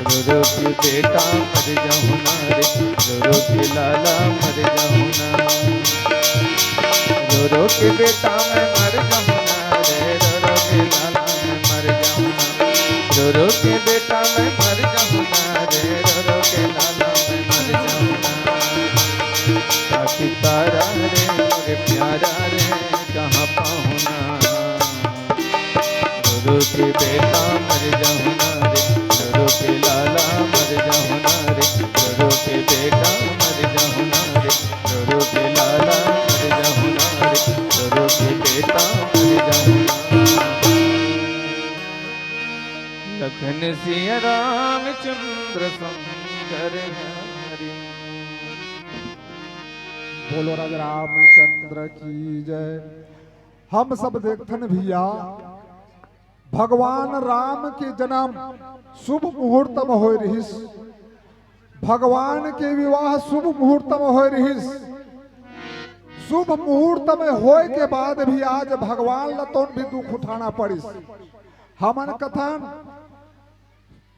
रो रो के बेटा मर जाहुना रे, रो रो के लाला मर जाहुना। रो रो के बेटा मैं मर जाहुना रे, रो रो के लाला मैं मर जाहुना। रो रो के बेटा मैं मर जाहुना रे, रो रो के लाला मैं मर जाहुना। काकी तारा रे मोरे प्यारा रे, कहाँ पाहुना? रो रो के बेटा मर जाहुना रे, रो रो के लाला मर जाहुना रे, रो रो के बेटा मर जाहुना रे, रो रो के लाला मर जाहुना रे, रो रो के बेटा मर जाहुना। लखन सिया रामचंद्र शंकर हरि। बोलो राजा रामचंद्र की जय। हम सब देखथन भैया, भगवान राम के जन्म शुभ मुहूर्त म होय रिहिस, भगवान के विवाह शुभ मुहूर्त म होय रिहिस। शुभ मुहूर्त म होय के बाद भी आज भगवान ल तोन भी दुख उठाना पड़िस। हमन कथन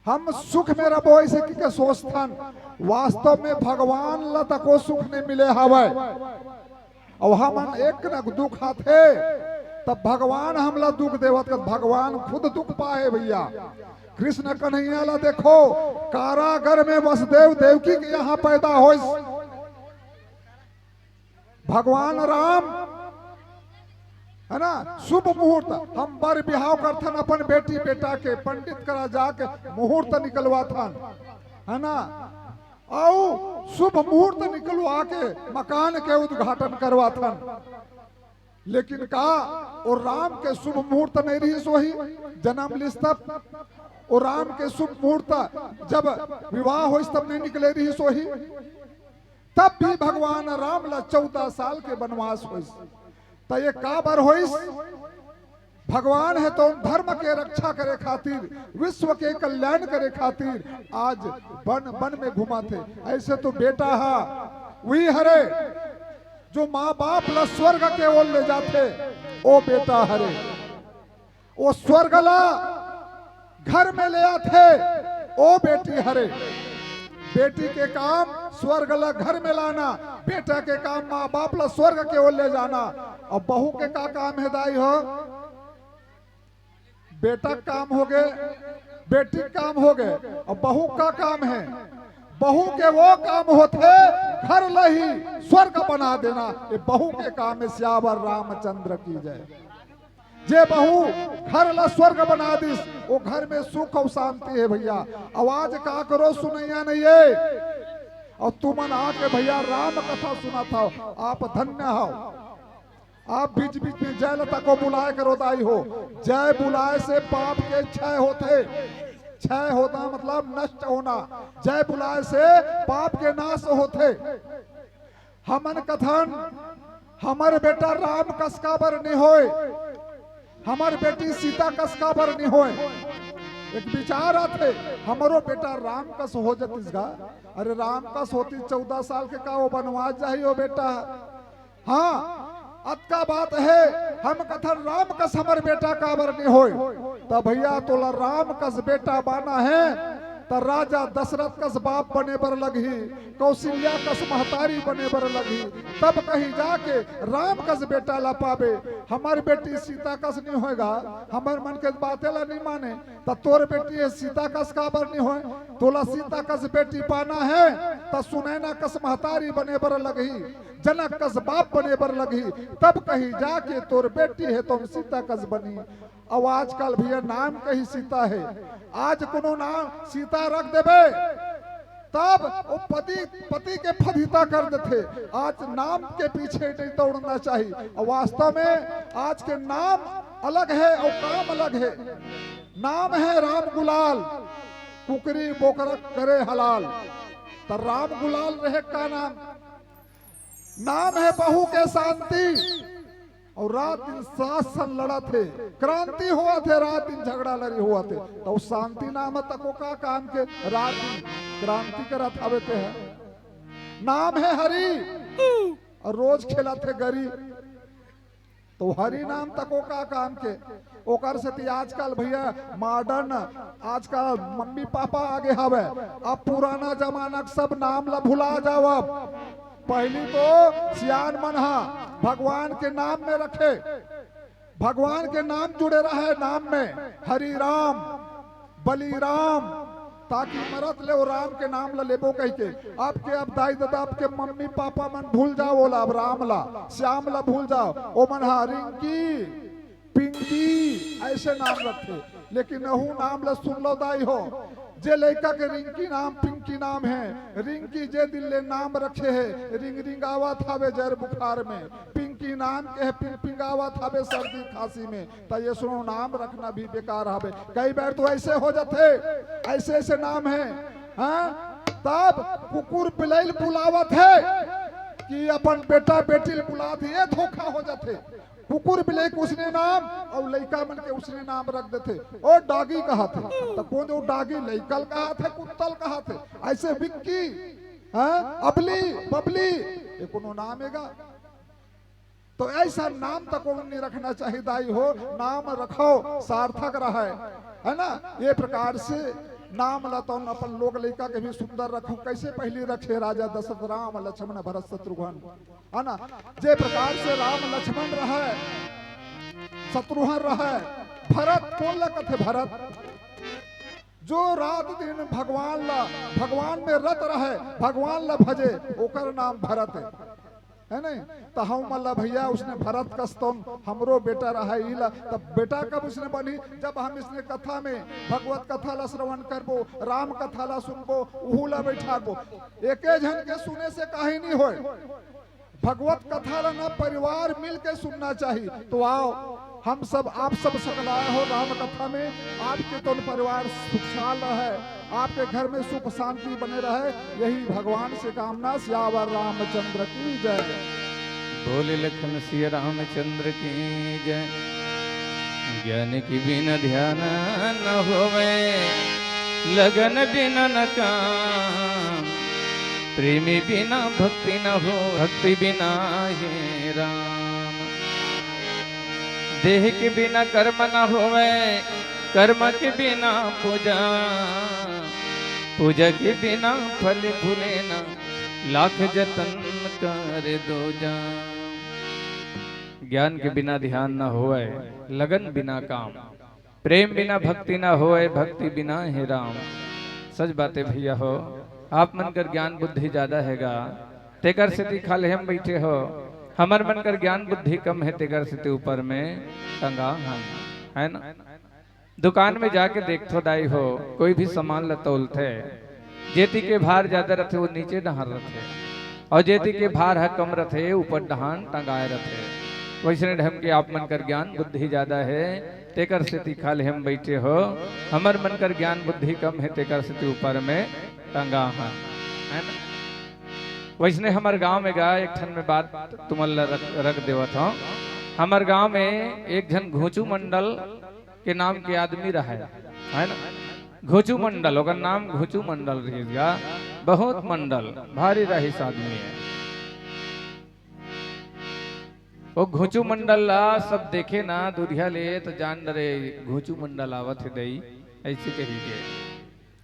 हम सुख में रबो ऐसे कहिके सोचथन, वास्तव में भगवान ला तको सुख नहीं मिले हवय। अउ हमन एक न दुख आथे, तब भगवान हमला दुख देवत, भगवान खुद दुख पाए भैया। कृष्ण कन्हैया ला देखो, कारागर में वसुदेव देवकी के यहाँ पैदा होइस। भगवान राम, है ना, शुभ मुहूर्त, हम बर बिहाव करथन अपन बेटी बेटा के, पंडित करा जाके मुहूर्त निकलवाथन। है ना, अउ शुभ मुहूर्त निकलवा के मकान के उद्घाटन करवाथन। लेकिन का वो राम के शुभ मुहूर्त नहीं रहिस होही? जन्म लिस तब वो राम के शुभ मुहूर्त, जब विवाह होइस तब नहीं निकले रहिस होही? तब भी भगवान राम ला चौदह साल के वनवास होइस। त ये काबर होइस? भगवान हे तो धर्म के रक्षा करे खातिर, विश्व के कल्याण करे खातिर आज बन बन में घुमाथे। ऐसे तो बेटा हा वही हरे जो माँ बाप ला स्वर्ग के ओर ले जाथे, ओ बेटा हरे। ओ स्वर्ग ला घर में ले आथे, ओ बेटी हरे। बेटी के काम स्वर्ग ला घर में लाना, बेटा के काम माँ बाप ला स्वर्ग के ओर ले जाना। अब बहू के का काम हे दाई हो? बेटा के काम होगे, बेटी के काम होगे, अब बहू का काम हे? बहू के वो काम होथे घर ला ही स्वर्ग बना देना। ये बहू के काम हे। सियावर रामचंद्र की जय। जे बहू घर ला स्वर्ग बना दिस, वो घर में सुख अउ शांति हे भैया। आवाज का करो, सुनैया नहीं हे। अउ तुमन आके भैया राम कथा सुनात हव, आप धन्य हव। आप बीच बीच में जय लता को बुलाए करो दाई हो। जय बुलाए से पाप के क्षय होथे। क्षय होना मतलब नष्ट होना। जय बुलाए से पाप के नाश होथे। हमन कथन, हमर बेटा राम कस काबर नहीं होय, हमर बेटी सीता कस काबर नहीं होय। एक विचार आथे, हमरो बेटा राम कस हो जतिस गा। अरे राम कस होतिस चौदह साल के, का वो बनवास जाही ओ बेटा? हाँ, अतका बात हे, हम कथन राम कस हमर बेटा काबर नहीं होय। त भैया तोला राम कस बेटा पाना हे, त राजा दशरथ कस बाप बने बर लगही, कौशल्या कस महतारी बने बर लगही, तब कहीं जाके राम कस बेटा ला पाबे। हमर बेटी सीता कस नहीं होय गा, हमर मन के बाते ला नहीं माने। त तोर बेटी हे सीता कस काबर नहीं होय? तोला सीता कस बेटी पाना हे, त सुनैना कस महतारी बने बर लगही, जनक कस बाप बने बर लगही, तब कहीं जाके तोर बेटी हे तो सीता कस बनही। अउ आजकल भैया नाम कही सीता हे, आज कोनो नाम सीता रख देबे, तब वो पति, पति के फदिता कर देथे। आज नाम के पीछे नहीं दौड़ना चाहिए। अउ वास्तव में आज के नाम अलग हे अउ काम अलग हे। नाम हे राम गुलाल, कुकरी बोकरा करे हलाल। त राम गुलाल रहे का नाम? नाम हे बहू के शांति। अउ रात दिन सास सन लड़त हे, क्रांति होवत हे, रात दिन झगड़ा लड़ी होवत हे। त शांति नाम हे तको का काम के? रात दिन क्रांति करत हवे ते हे। नाम हे हरी अउ रोज खेलत हे गरी। त हरि नाम तको का काम के? ओकर सेती आजकल भैया modern, आजकल मम्मी पापा आगे हवे, अब पुराना जमाना के सब नाम ला भुला जाव। अब पहिली तो सियान मन हा भगवान के नाम में रखे, भगवान के नाम जुड़े रहे नाम में, हरि राम, बलिराम, ताकि मरत ले वो राम के नाम ला लेबो कहिके। अब के अब दाई ददा, अब के मम्मी पापा मन भूल जाव ओला, अब राम ला, श्याम ला भूल जाव। ओ मन हा रिंकी, पिंकी ऐसे नाम रखे, लेकिन अहू नाम ला सुन लो दाई हो, जे लइका के रिंकी नाम, पिंकी नाम हे, रिंकी जे दिन ले नाम रखे हे, रिंग रिंग आवत हवे जर बुखार में, पिंकी नाम के हे, पिंग पिंग आवत हवे सर्दी खांसी में। त ये सुनो, नाम रखना भी बेकार हवे। कई बार तो ऐसे हो जाथे, ऐसे ऐसे नाम हे, हाँ, तब कुकुर बिलई ल बुलावत हे कि अपन बेटा बेटी ल बुलात हे, ये धोखा हो जाथे। कुकुर बिलई के उसने नाम अउ लइका मन के उसने नाम रख देथे, ओ डॉगी कहत हे। त कोन ओ डॉगी लइका ल कहत हे, कुत्ता ल कहत हे? ऐसे विक्की, हाँ, अबली, बबली, ये कोनो नाम हे गा? तो ऐसा नाम तको नहीं रखना चाहिए दाई हो, नाम रखो सार्थक रहे, है ना? ये प्रकार से नाम ला तो अपन लोग लइका के भी सुंदर रखो। कैसे पहली रखे राजा दशरथ, राम लक्ष्मण भरत शत्रुघ्न, है ना? जे प्रकार से राम लक्ष्मण रहे, शत्रुघ्न रहे, भरत कोन ला कथे? भरत जो रात दिन भगवान ला, भगवान में रत रहे, भगवान ला भजे, ओकर नाम भरत हे। है नहीं? तो हम ला भैया उसने भरत कस तोन हमरो बेटा रहा ही ला, तब बेटा कब उसने बनी? जब हम इसने कथा में भगवत कथा ला श्रवण करबो, राम कथा ला सुनबो, उहू ला बैठाबो। एके झन के सुने से काही नहीं होय। भगवत कथा ला ना परिवार मिल के सुनना चाहिए। तो आओ, हम सब, आप सब सकलाए हो राम कथा में, आपके तोन परिवार सुखसाल रहे, आपके घर में सुख शांति बने रहे, यही भगवान से कामना। सियावर रामचंद्र की जय। बोले लखन सिया रामचंद्र की जय। ज्ञान के बिना ध्यान न होवे, लगन बिना न काम, प्रेमी बिना भक्ति न हो, भक्ति बिना हे राम। देह के बिना कर्म न होवे, कर्म के बिना पूजा, पूजा के बिना फल फूले ना, लाख जतन कर दो जा। ज्ञान के बिना ध्यान न होवे, लगन बिना काम, प्रेम बिना भक्ति न होवे, भक्ति बिना हे राम। सच बात हे भैया हो, आप मन कर ज्ञान बुद्धि ज्यादा हेगा, तेकर सेती खाल्हे म बइठे हो, हमर मन कर ज्ञान बुद्धि कम हे, तेकर सेती ऊपर में टंगा हन, है ना? दुकान में जाके देखथो दाई हो, कोई भी सामान ल तौलथे, जेती के भार ज्यादा रथे, वो नीचे डहार रथे, अउ जेती के भार ह कम रथे, ऊपर डहान टंगाए रथे। वइसने ढंग के आप मन कर ज्ञान बुद्धि ज्यादा हे, तेकर सेती खाल्हे म बइठे हो, हमर मन कर ज्ञान बुद्धि कम हे, तेकर सेती ऊपर में टंगा हन, है ना? वइसने हमर गांव में गा एक ठन में बात तुमन ल रख, रख देवत हंव। हमर गांव में एक झन घुंचू मंडल के नाम के आदमी रहय, है ना? घुंचू मंडल, ओकर नाम घुंचू मंडल रहिस गा। बहुत मंडल, भारी रहिस आदमी हे। वो घुंचू मंडल ला सब देखे ना दूरिहा ले, तो जान डरे घुंचू मंडल आवत हे दई, अइसे कहि के।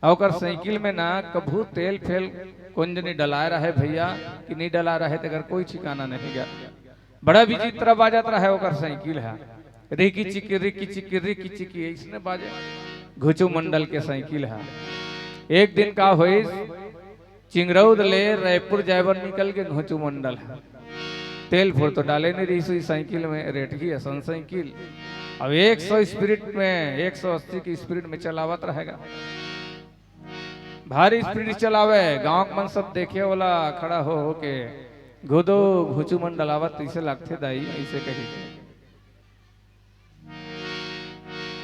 अउ ओकर साइकिल में ना कभू तेल फेल कोन जनी डलाए रहय भैया, कि नइ डलाए रहय, तेकर कोई ठिकाना नहीं गा। बड़ा विचित्र बाजत रहय ओकर साइकिल ह, रिकी चिकी, रिकी चिकी, रिकी चिकी, अइसने बाजे घुंचू मंडल के साइकिल ह। एक दिन का होइस, चिंगरौद ले रायपुर जाए बर निकल गे घुंचू मंडल ह। तेल फुर तो डाले नइ रहिस साइकिल में, रेटगी असन साइकिल। अब एक सौ स्पीड में, एक सौ अस्सी की स्पीड में चलावत रहय गा। भारी स्पीड चलावे, गांव के मन सब देखे ओला खड़ा हो हो के, "घुदो, घुंचू मंडल आवत, अइसे लागथे दाई," अइसे कहि के।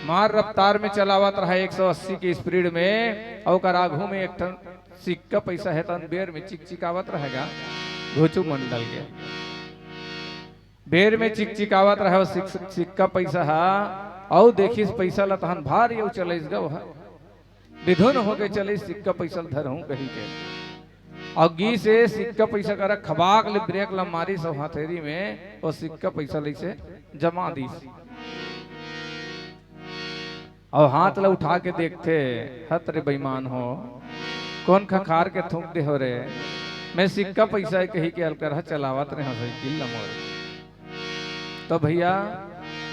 मार रफ्तार में चलावत रहय एक सौ अस्सी की स्पीड में, अउ ओकर आघू में एक ठन सिक्का पइसा हे, तन बेर में चिकचिकावत रहय गा घुंचू मंडल के। बेर में चिकचिकावत रहय वो सिक-, सिक्का पइसा ह, अउ देखिस पइसा ल तहन भारी अउ चलइस गा ओह। बिधुन होके चलइस, सिक्का पइसा ल धरहूं कहि के। अउ गिस ए सिक्का पइसा करा, खबाक ले ब्रेक ल मारिस अउ हथेरी में वो सिक्का पइसा ल अइसे जमा दिस। अउ हाथ ल उठा के देखथे, "हत रे बेईमान हो, कोन खखार के थूंक दे हो रे? मैं सिक्का पइसा हे कहि के अलकरहा चलावत रेहेंव साइकिल ल मोर।" तो भैया,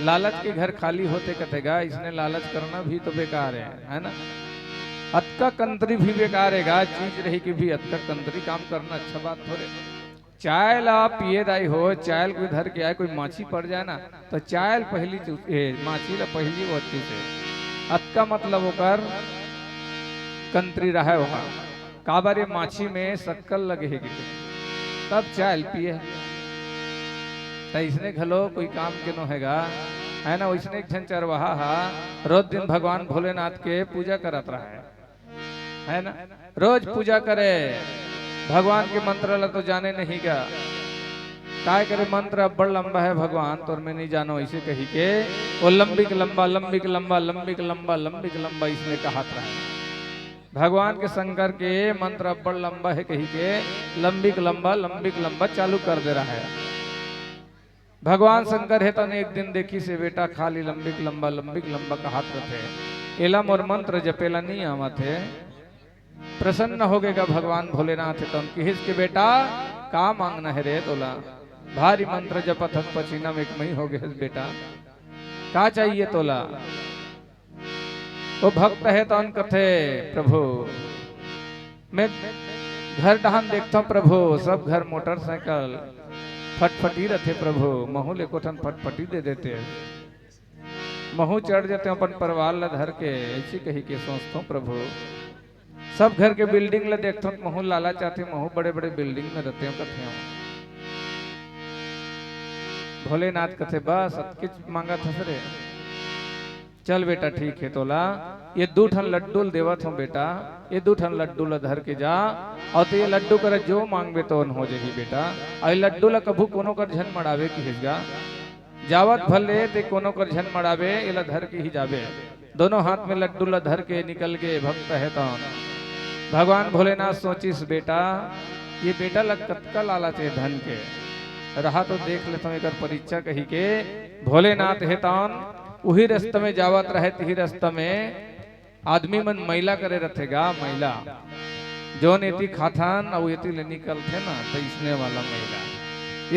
लालच के घर खाली होथे कथे गा, अइसने लालच करना भी तो बेकार हे, है ना? अतका कंत्री भी बेकार हे गा, चीज रही के भी अतका कंत्री काम करना अच्छा बात थोरे। चाय ला पिए दाई हो, चाय ल कोई धर के आए, कोई माछी पड़ जाए ना, तो चाय ल पहिली चूस, ए, माछी ला पहिली वो चूसे। अतका मतलब ओकर कंत्री रहय ओहा। काबर ये माछी में शक्कर लगे हे गिरे, तब चाय ल पिए। त अइसने घलो कोई काम के नो हे गा, है ना? वइसने एक झन चरवाहा हा रोज दिन भगवान भोलेनाथ के पूजा करत रहय, है ना? रोज पूजा करे, भगवान के मंत्र ला तो जाने नहीं गा। काय करे, मंत्र अब्बड़ लंबा हे भगवान, तोर मैं नइ जानंव, अइसे कहि के वो लंबिक लंबा, लंबिक लंबा, लंबिक लंबा, लंबिक लंबा अइसने कहत रहय। भगवान के शंकर के मंत्र अब्बड़ लंबा हे कहि के लंबिक लंबा, लंबिक लंबा चालू कर दे रहय। भगवान शंकर हे तन एक दिन देखिस ए बेटा खाली लंबिक लंबा, लंबिक लंबा कहत रथे, एला मोर मंत्र जपे ला नइ आवत हे, प्रसन्न होगे गा भगवान भोलेनाथ हे तन किहिस के बेटा, का मांगना हे रे तोला? भारी मंत्र जपत हस, पसीना में एक मई होगे हस बेटा, का चाहिए तोला? वो भक्त हे तन कथे, प्रभु, मैं घर डहान देखथंव प्रभु, सब घर मोटरसाइकिल, फटफटी रथे प्रभु, महूँ ले एको ठन फटफटी दे देते। महूँ चढ़ जतेंव अपन परिवार ला धर के, अइसे कहिके सोचथों प्रभु। सब घर के building ला देखथों, महूँ लालच आथे, महूँ बड़े-बड़े building में रतेंव कथेंव। भोलेनाथ कथे, "बस, अतकेच मांगत हस रे? चल बेटा, ठीक हे, तोला ये दू ठन लड्डू ल देवत हों बेटा, ये दू ठन लड्डू ला धर के जा, अउ तें ये लड्डू करा जो मांगबे तोन हो जही बेटा, अउ ये लड्डू ला कभू कोनो कर झन मड़ाबे," किहिस गा। जावत भले तें कोनो कर झन मड़ाबे, एला धर के ही जाबे। दोनों हाथ में लड्डू ला धर के निकल गे भक्त हे तौन। भगवान भोलेनाथ सोचिस, "बेटा, ये बेटा ला कतका लालच हे धन के, रहा तो देख लेथों एकर परीक्षा," कहिके भोलेनाथ हे तौन उही रस्ता में जावत रहे, तिही रस्ता में आदमी मन मैला करे रथे गा, मैला। जोन एती खाथन अउ एती ले निकलथे ना, त इसने वाला मैला।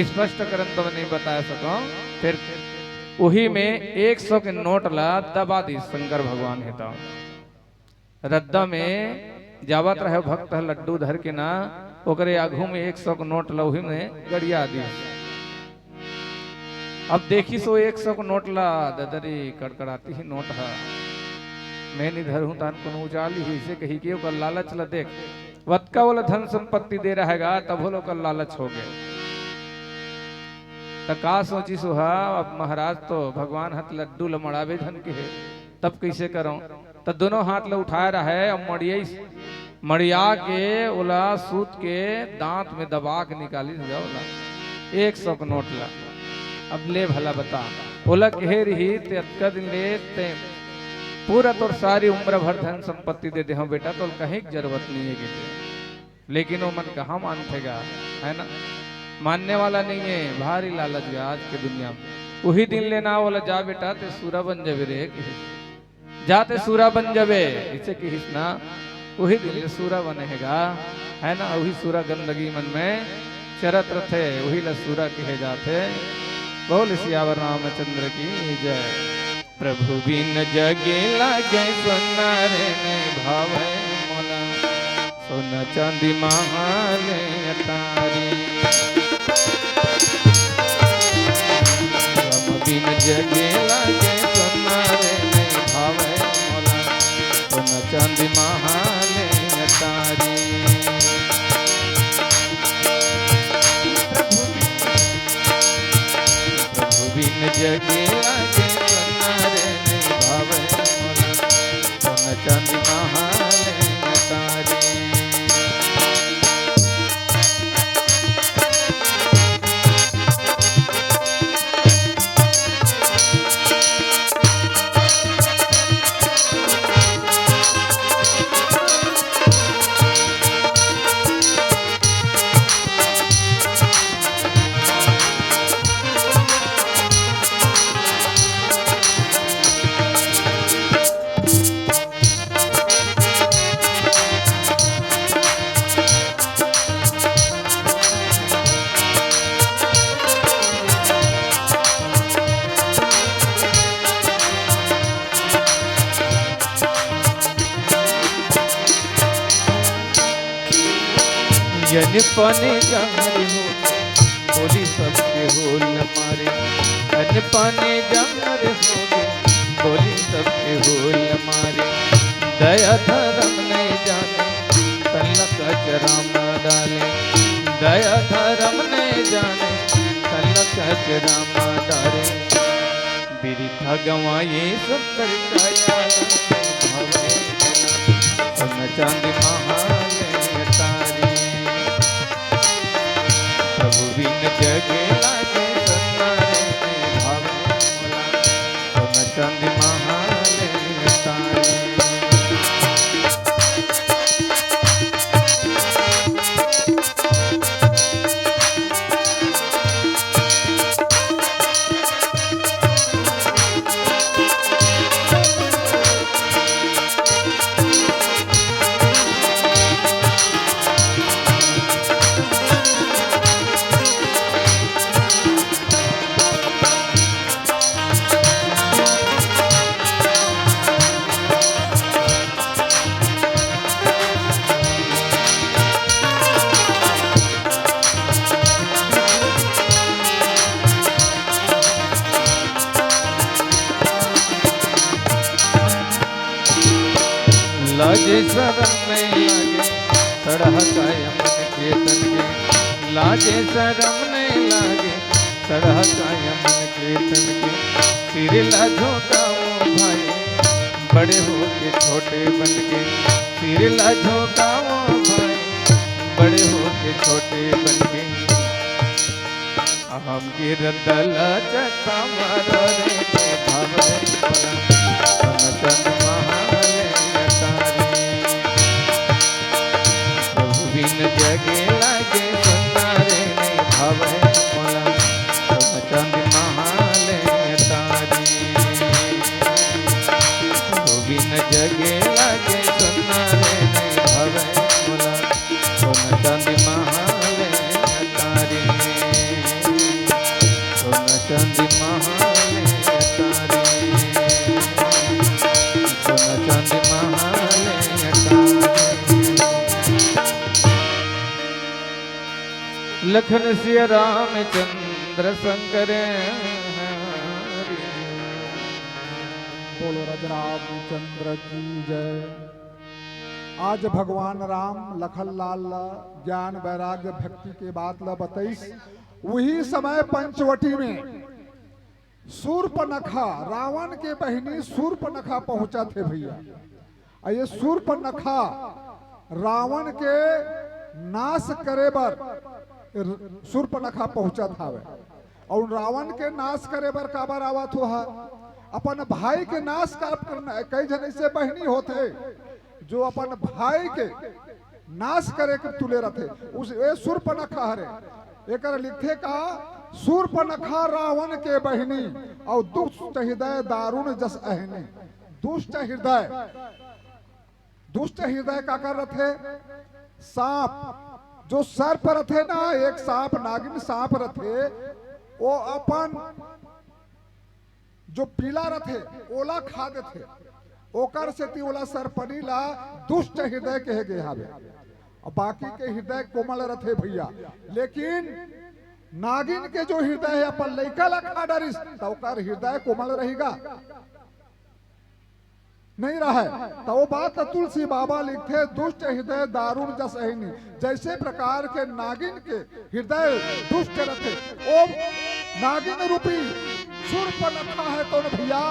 स्पष्ट करन तो नहीं बता सकों। फिर उही में एक सौ के नोट ला दबा दिस शंकर भगवान हे त। रद्दा में जावत रहे भक्त ह लड्डू धर के ना, ओकरे आघू में एक सौ के नोट ला उही में गड़िया दिस। अब देखिस ओ एक सौ के नोट ला, ददरी कड़कड़ाती ही नोट ह, मैं नी धरहूं तान कोनो उचाल ही, अइसे कहिके ओकर लालच ला देख, वतका ओला धन संपत्ति दे रहेगा, तभो ले ओकर लालच हो गे। त का सोचिस ओहा, अब महाराज तो भगवान ह त लड्डू ला मड़ाबे झन के हे, तब कइसे करों? त दोनों हाथ ला उठाए रहे अउ मड़ियाइस, मड़िया के ओला सूत के दांत में दबा के निकालिस गा ओला, एक सौ के नोट ला। अब ले भला बता, ओला कहे रही ते अतका दिन ले ते पूरा तोर सारी उम्र भर धन संपत्ति दे देहूं बेटा, तोला कहीं के जरूरत नहीं हे गे। लेकिन ओ मन कहाँ मानथे गा, है ना? मानने वाला नहीं है, भारी लालच गा आज के दुनिया में। उही दिन ले ना ओला, "जा बेटा, ते सूरा बन जाबे रे," कहिस। "जा ते सूरा बन जाबे," अइसे कहिस ना, उही दिन ले सूरा बने हे गा, है ना? उही सूरा गंदगी मन में चरत रथे, उही ला सूरा कहे जाथे। बोल सियावर रामचंद्र की जय। प्रभु बिन जगे लागे सुन्ना रे, नइ भावै मोला सोना चांदी महाले अटारी। प्रभु बिन जगे लागे सुन्ना रे, नइ भावै मोला सोना चांदी महाले अटारी। प्रभु बिन जगे लागे सुन्ना रे, नइ भावै मोला सोना चांदी महाले अटारी। यन पाने जांगर हो, बोली सबके होल मारे। यन पाने जांगर हो, बोली सबके होल मारे। दया धरम नइ जाने, तन ल कचरा म डारे। दया धरम नइ जाने, तन ल कचरा म डारे। बिरिथा गंवाए सब कर काया, भावै सोना चांदी महाले अटारी। प्रभु बिन जगे लागे सुन्ना रे, नइ भावै मोला सोना चांदी महाले अटारी। शरम नहीं लागे, सड़ह काया मन के तन के। लाजे शरम नहीं लागे, सड़ह काया मन के तन के। सिर ला झोंकावो भाई, बड़े होके छोटे बन के। सिर ला झोंकावो भाई, बड़े होके छोटे बन के। हम गिरदल चकमर रे भावे पलंग, तन तन महाले तारी। प्रभु बिन जगे लागे सुंदर रे भावे पलंग, तन तन महाले तारी। प्रभु बिन जगे लागे सुंदर रे भावे पलंग, सोना चांदी महाले अटारी, सोना चांदी महाले अटारी, सोना चांदी महाले अटारी। लखन सिया रामचंद्र शंकर हरि। बोलो राजा रामचंद्र की जय। आज भगवान राम लखन लाल ला ज्ञान वैराग्य भक्ति के बात ला बतइस। उही समय पंचवटी में सूर्पनखा, रावण के बहिनी सूर्पनखा पहुंचत हे भइया। अउ ये सूर्पनखा रावन के नाश करे बर सूर्पनखा पहुंचत हावय। अउ रावण के नाश करे बर काबर आवत होहा? अपन भाई के नाश काबर करना हे? कई झन ऐसे बहिनी होथे जो अपन भाई के नाश करे के तुले रथे। उस, ए सूर्पनखा हरे। एकर लिखथे का, सूर्पनखा रावण के बहिनी, अउ दुष्ट हृदय दारुण जस अहिनी। दुष्ट हृदय, दुष्ट हृदय काकर रथे? सांप, जो सर्प रथे ना, एक सांप, नागिन सांप रथे, वो अपन जो पीला रथे, ओला खा देथे। ओकर सेती ओला सर्पनी ला दुष्ट हृदय कहे गे हावे। अउ बाकी के हृदय कोमल रथे भइया, लेकिन नागिन के जो हृदय हे, अपन लइका ला खा डरिस, त ओकर हृदय कोमल रही गा? नहीं रहय। त वो बात ल तुलसी बाबा लिखथे, "दुष्ट हृदय दारुण जस अहिनी।" जैसे प्रकार के नागिन के हृदय दुष्ट रथे, ओ नागिन रूपी सूर्पनखा हे तो न भइया,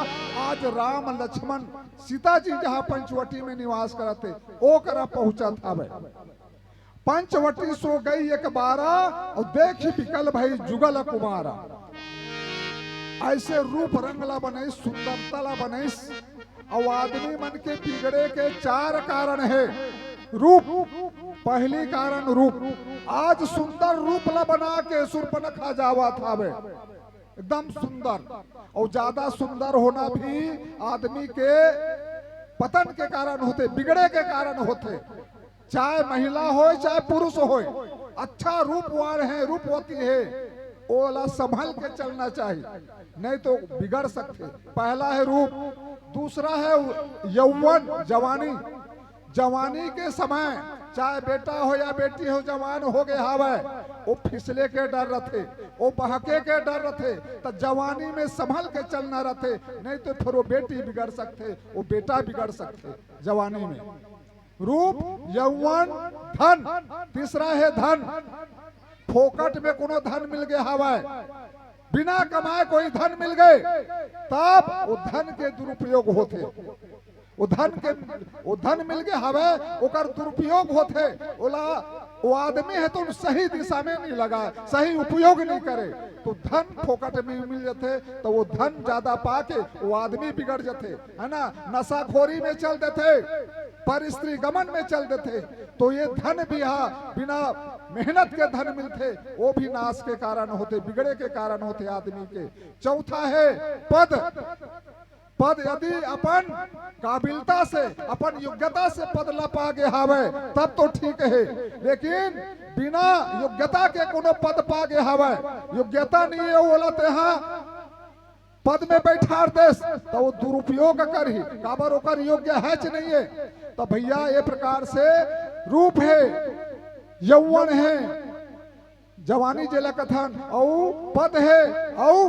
आज राम लक्ष्मण सीता जी जहाँ पंचवटी में निवास करत हे, ओ करा पहुँचत हावय। पंचवटी सो गई एक बारा, अउ देखि बिकल भई जुगल कुमारा। ऐसे रूप रंग ला बनइस, सुंदरता ला बनइस। अउ आदमी मन के बिगड़े के चार कारण हे। रूप, पहली कारण रूप। आज सुंदर रूप ला बना के सूर्पनखा जावत हावे, एकदम सुंदर। अउ ज्यादा सुंदर होना भी आदमी के पतन के कारण होथे, बिगड़े के कारण होथे। चाहे महिला होय, चाहे पुरुष होय, अच्छा रूपवान हे, रूपवती हे, ओला संभल के चलना चाही, नहीं तो बिगड़ सकथे। पहला हे रूप, दूसरा हे यौवन, जवानी। जवानी के समय चाहे बेटा हो या बेटी हो, जवान हो गे हावय, वो फिसले के डर रथे, वो बहके के डर रथे, त जवानी में संभल के चलना रथे, नहीं तो फिर वो बेटी बिगड़ सकथे, वो बेटा बिगड़ सकथे जवानी में। रूप, यौवन, धन। तीसरा हे धन। फोकट में कोनो धन मिल गे हावय, बिना कमाए कोई धन मिल गे, तब वो धन के दुरुपयोग होथे। वो धन के, वो धन मिल गे हावय, ओकर दुरुपयोग होथे। ओला, वो आदमी हे तो सही दिशा में नहीं लगाए, सही उपयोग नहीं करे, तो धन फोकट में मिल जाथे, तो वो धन ज्यादा पाके वो आदमी बिगड़ जाथे, है ना, नशाखोरी में चल देथे, पर स्त्री गमन में चल देथे, तो ये धन भी हा बिना मेहनत के धन मिलथे, वो भी नाश के कारण होथे, बिगड़े के कारण होथे आदमी के। चौथा हे पद। पद यदि अपन काबिलता से, अपन योग्यता से पद ला पा गे हावय, तब तो ठीक हे, लेकिन बिना योग्यता के कोनो पद पा गे हावय, योग्यता नहीं हे, ओला तेहा पद में बैठार देस, त वो दुरुपयोग करही, काबर ओकर योग्य हेच नहीं हे। त भइया, ये प्रकार से रूप हे, यौवन हे, जवानी जेला कथन, अउ पद हे, अउ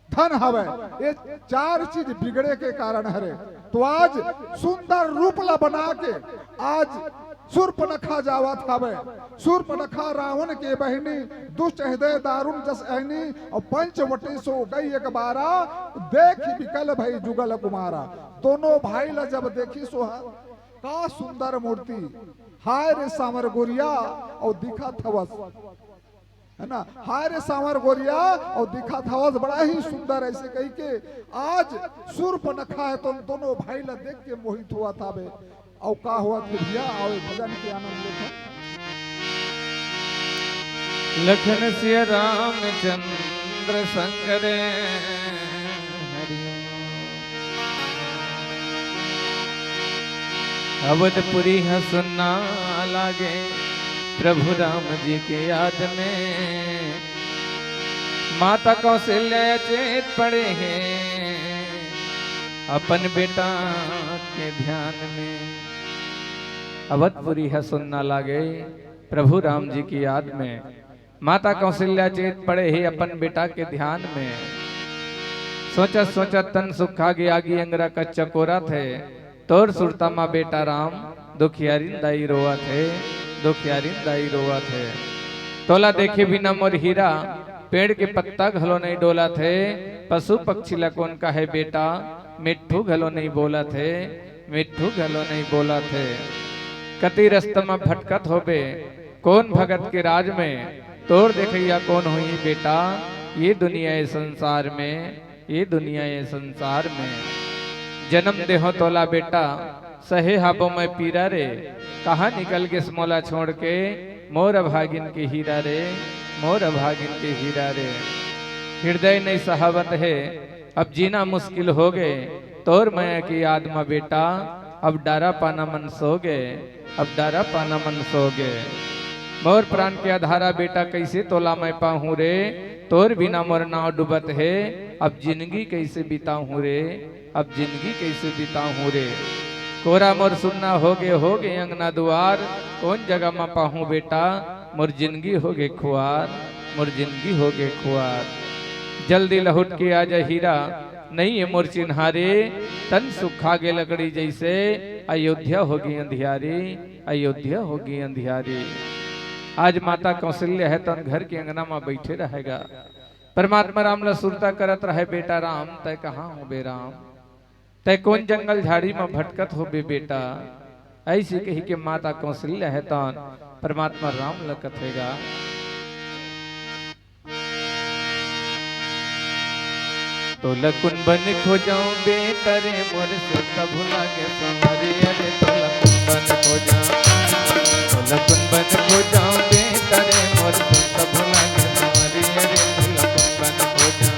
धन हवय। ये चार चीज बिगड़े के कारण हरे। तो आज सुंदर रूप ला बना के आज सूर्पनखा जावत हवे। सूर्पनखा रावण के बहिनी, दुष्ट हृदय दारुण जस अहिनी, अउ पंचवटी सो गई एक बारा, देखि बिकल भई जुगल कुमारा। दोनों भाई ला जब देखिस ओ ह, का सुंदर मूर्ति, हाय रे सांवर गोरिया, अउ दिखत हवस, है ना, हाय रे सांवर गोरिया, अउ दिखत हवस बड़ा ही सुंदर, ऐसे कहि के आज सूर्पनखा हे तो दोनों भाई ला देख के मोहित होवत हवे। अउ का होवत हे भैया, अउ ए भजन के आनंद लेथन। लखन सिया रामचंद्र संग रे। हरि ओम। अवधपुरी ह सुन्ना लागे प्रभु राम जी के याद में। माता कौशल्या अचेत पड़े हे अपन बेटा के ध्यान में। अवधपुरी ह सुन्ना लागे प्रभु राम जी की याद में। माता कौशल्या चेत पड़े हे अपन बेटा के ध्यान में। सोचत सोचत तन सुखागे, आगी अंगरा कस चकोरत हे। तोर सुरता मा बेटा राम दुखियारिन दाई रोवत हे, दुखियारिन दाई रोवत हे। तोला देखे बिना मोर हीरा, पेड़ के पत्ता घलो नइ डोलत हे। पशु पक्षी ला कोन कहे बेटा, मिट्ठू घलो नइ बोलत हे, मिट्ठू घलो नइ बोलत हे। कति रस्ता मा भटकत होबे, कोन भगत के राज में, तोर देखइया कोन होही बेटा, ये दुनिया ये संसार में, ये दुनिया ये संसार में। जनम देहों तोला बेटा, सहे हाबो मैं पीरा रे, कहाँ निकल गेस मोला छोड़ के, मोर अभागिन के हीरा रे, मोर अभागिन के हीरा रे। हृदय नइ सहावत हे, अब जीना मुश्किल होगे, तोर मया के याद मा बेटा, अब डारा पाना मन सोगे, अब डारा पाना मन सोगे। मोर प्राण के अधारा बेटा, कइसे तोला मैं पाहूँ रे, तोर बिना मोर नाव डूबत हे, अब जिनगी कइसे बिताहूँ रे, अब जिनगी कइसे बिताहूँ रे। कोरा मोर सुन्ना होगे, होगे अंगना दुआर, कोन जगह मा पाहूँ बेटा, मोर जिनगी होगे खुआर, मोर जिनगी होगे खुआर। जल्दी लहुट के आजा हीरा, नइ ए मोर चिन्हारे, तन सुखागे लकड़ी जइसे, अयोध्या होगे अंधियारी, अयोध्या होगे अंधियारी। आज माता कौशल्या हे तन घर के अंगना मा बइठे रहेगा। परमात्मा राम ला सुरता करत रहे, बेटा राम, तैं कहाँ होबे राम? तैं कोन जंगल झाड़ी म भटकत होबे बेटा? अइसे कहि के माता कौशल्या हे तन परमात्मा राम ल कथे गा। तोला कुन बन खोजंव बेटा रे, मोर सुरता भुला गे संवरिया रे। तोला कुन बन खोजंव, तोला कुन बन खोजंव बेटा रे, मोर सुरता भुला गे संवरिया रे। तोला कुन बन खोजंव।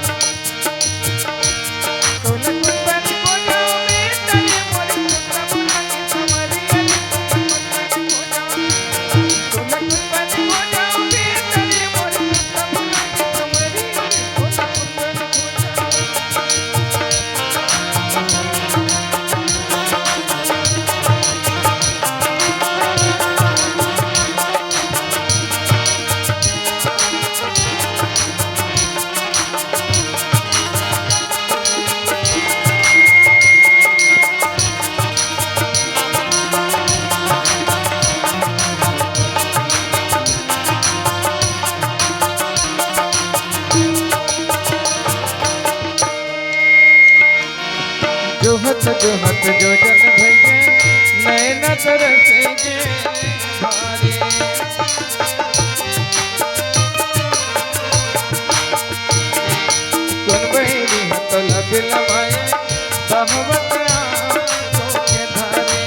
जोहत जोहत जोजन भइगे, नैना तरस गे भारी। कोन बहिनी ह तोला बिलमाए, बहवत आंसू के धारे।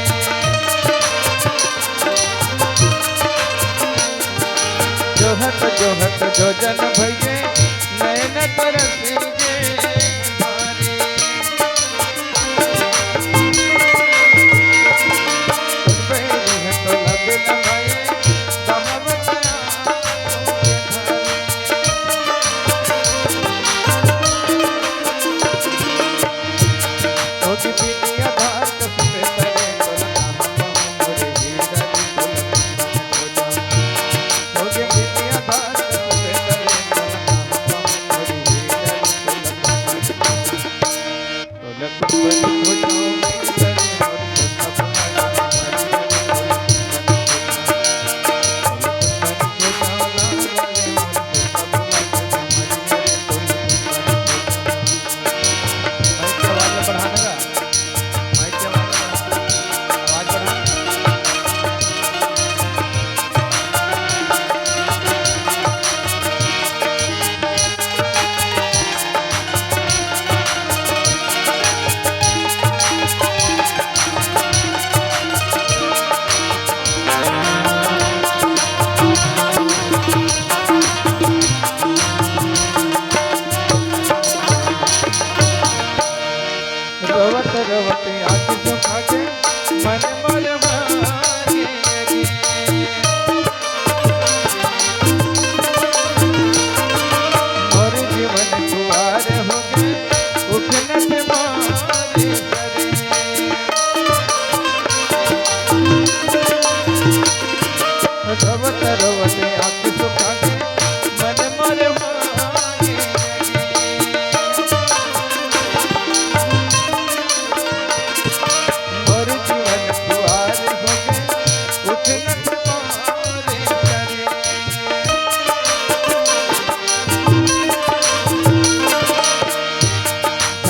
जोहत जोहत जोजन भइगे, नैना तरस गे भारी।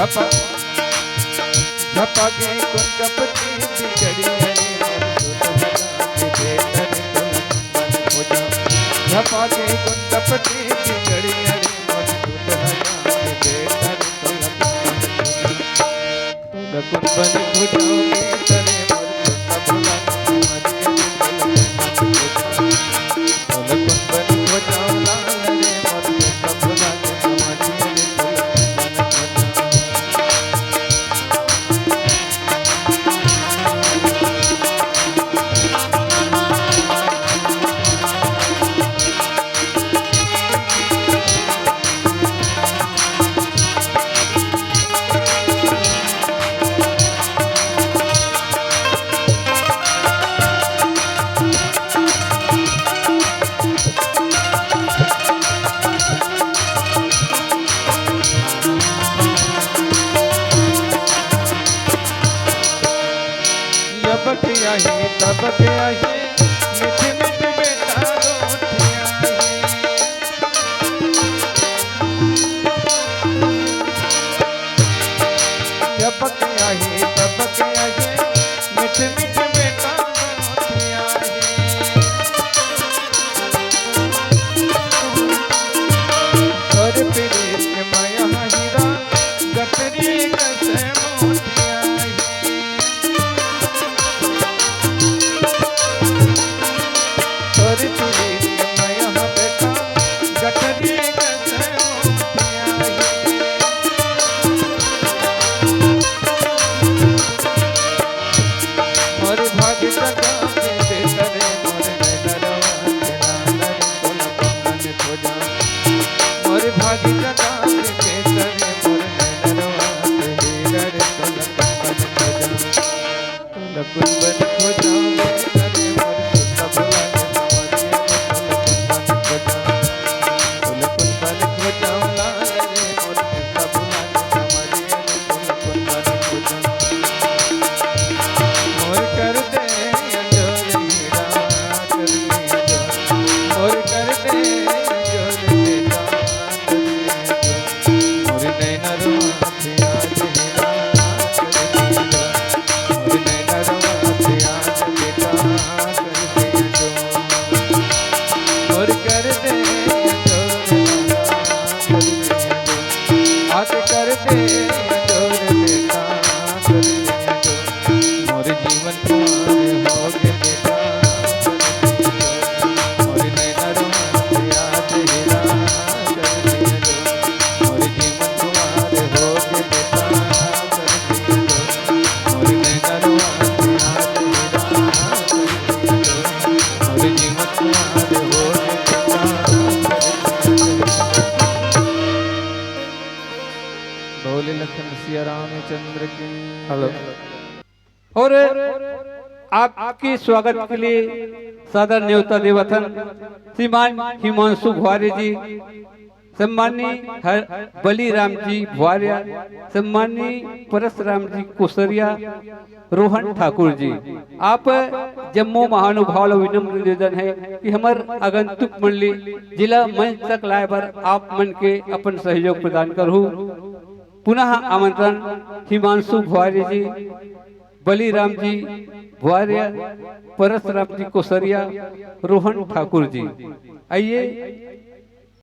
झपा के कुन कपटी बिगड़ी अरे मोर सुत हजाम बेटा रे तोला कुन बन खोजा। झपा के कुन कपटी बिगड़ी अरे मोर सुत हजाम बेटा रे तोला कुन बन खोजा। तोला कुन बन खोजा बेटा रे मोर सुत भुला के समाज रे तोला कुन बन खोजा। तोला कुन बन खोजा लाल रे मोर सुत भुला के समाज रे तोला कुन बन खोजा। यबक आही, तबक आही, मीठ मीठ बेटा रोटिया आही। यबक आही, तबक आही, मीठ मीठ बेटा रोटिया आही। तोर प्रीत के माया हीरा, गठरी कस मोटिया आही। तोर प्रीत के माया बेटा, गठरी कस मोटिया आही। मोर भाग जगा दे बेटा रे, मोर नैनरवा के लाल रे, तोला कुन बन खोजा। मोर भाग जगा दे बेटा रे, मोर नैनरवा के हीरा रे, तोला कुन बन खोजा। तोला कुन बन खोजा बेटा रे, मोर सुत भुला के समाज रे, तोला कुन बन खोजा। तोला कुन बन खोजा लाल रे, मोर सुत भुला के समाज रे, तोला कुन बन खोजा। मोर कर दे अंजोर हीरा, कर दे अंजोर। मोर कर दे अंजोर बेटा, कर दे अंजोर। मोर नैनरवा के आज हीरा, कर दे अंजोर। मोर नैनरवा के आज बेटा, कर दे अंजोर। मोर कर दे अंजोर लाला, कर दे अंजोर। आज कर दे अंजोर बेटा, कर दे अंजोर। मोर जीवन कुंवार होगे बेटा, कर दे अंजोर। मोर नैनरवा के आज हीरा, कर दे अंजोर। मोर जीवन कुंवार होगे बेटा, कर दे अंजोर। मोर नैनरवा के आज हीरा, कर दे अंजोर। मोर जीवन कुंवार होगे बेटा, कर दे अंजोर। बोले लखन सिया रामचंद्र की। हेलो। और आपके स्वागत के लिए सादर न्योता देवथन श्रीमान हिमांशु भुआर्य जी, सम्मानी हर बलिराम जी भुआर्य, सम्मानी परसराम जी कोसरिया, रोहन ठाकुर जी, आप जम्मो महानुभाव ल विनम्र निवेदन है कि हमर आगंतुक मंडली जिला मंच तक लाए बर आप मन के अपन सहयोग प्रदान करहु। पुनः आमंत्रण हिमांशु भुआर्य जी, बलिराम जी भुआर्य, परसराम जी कोसरिया, रोहन ठाकुर जी। आइए,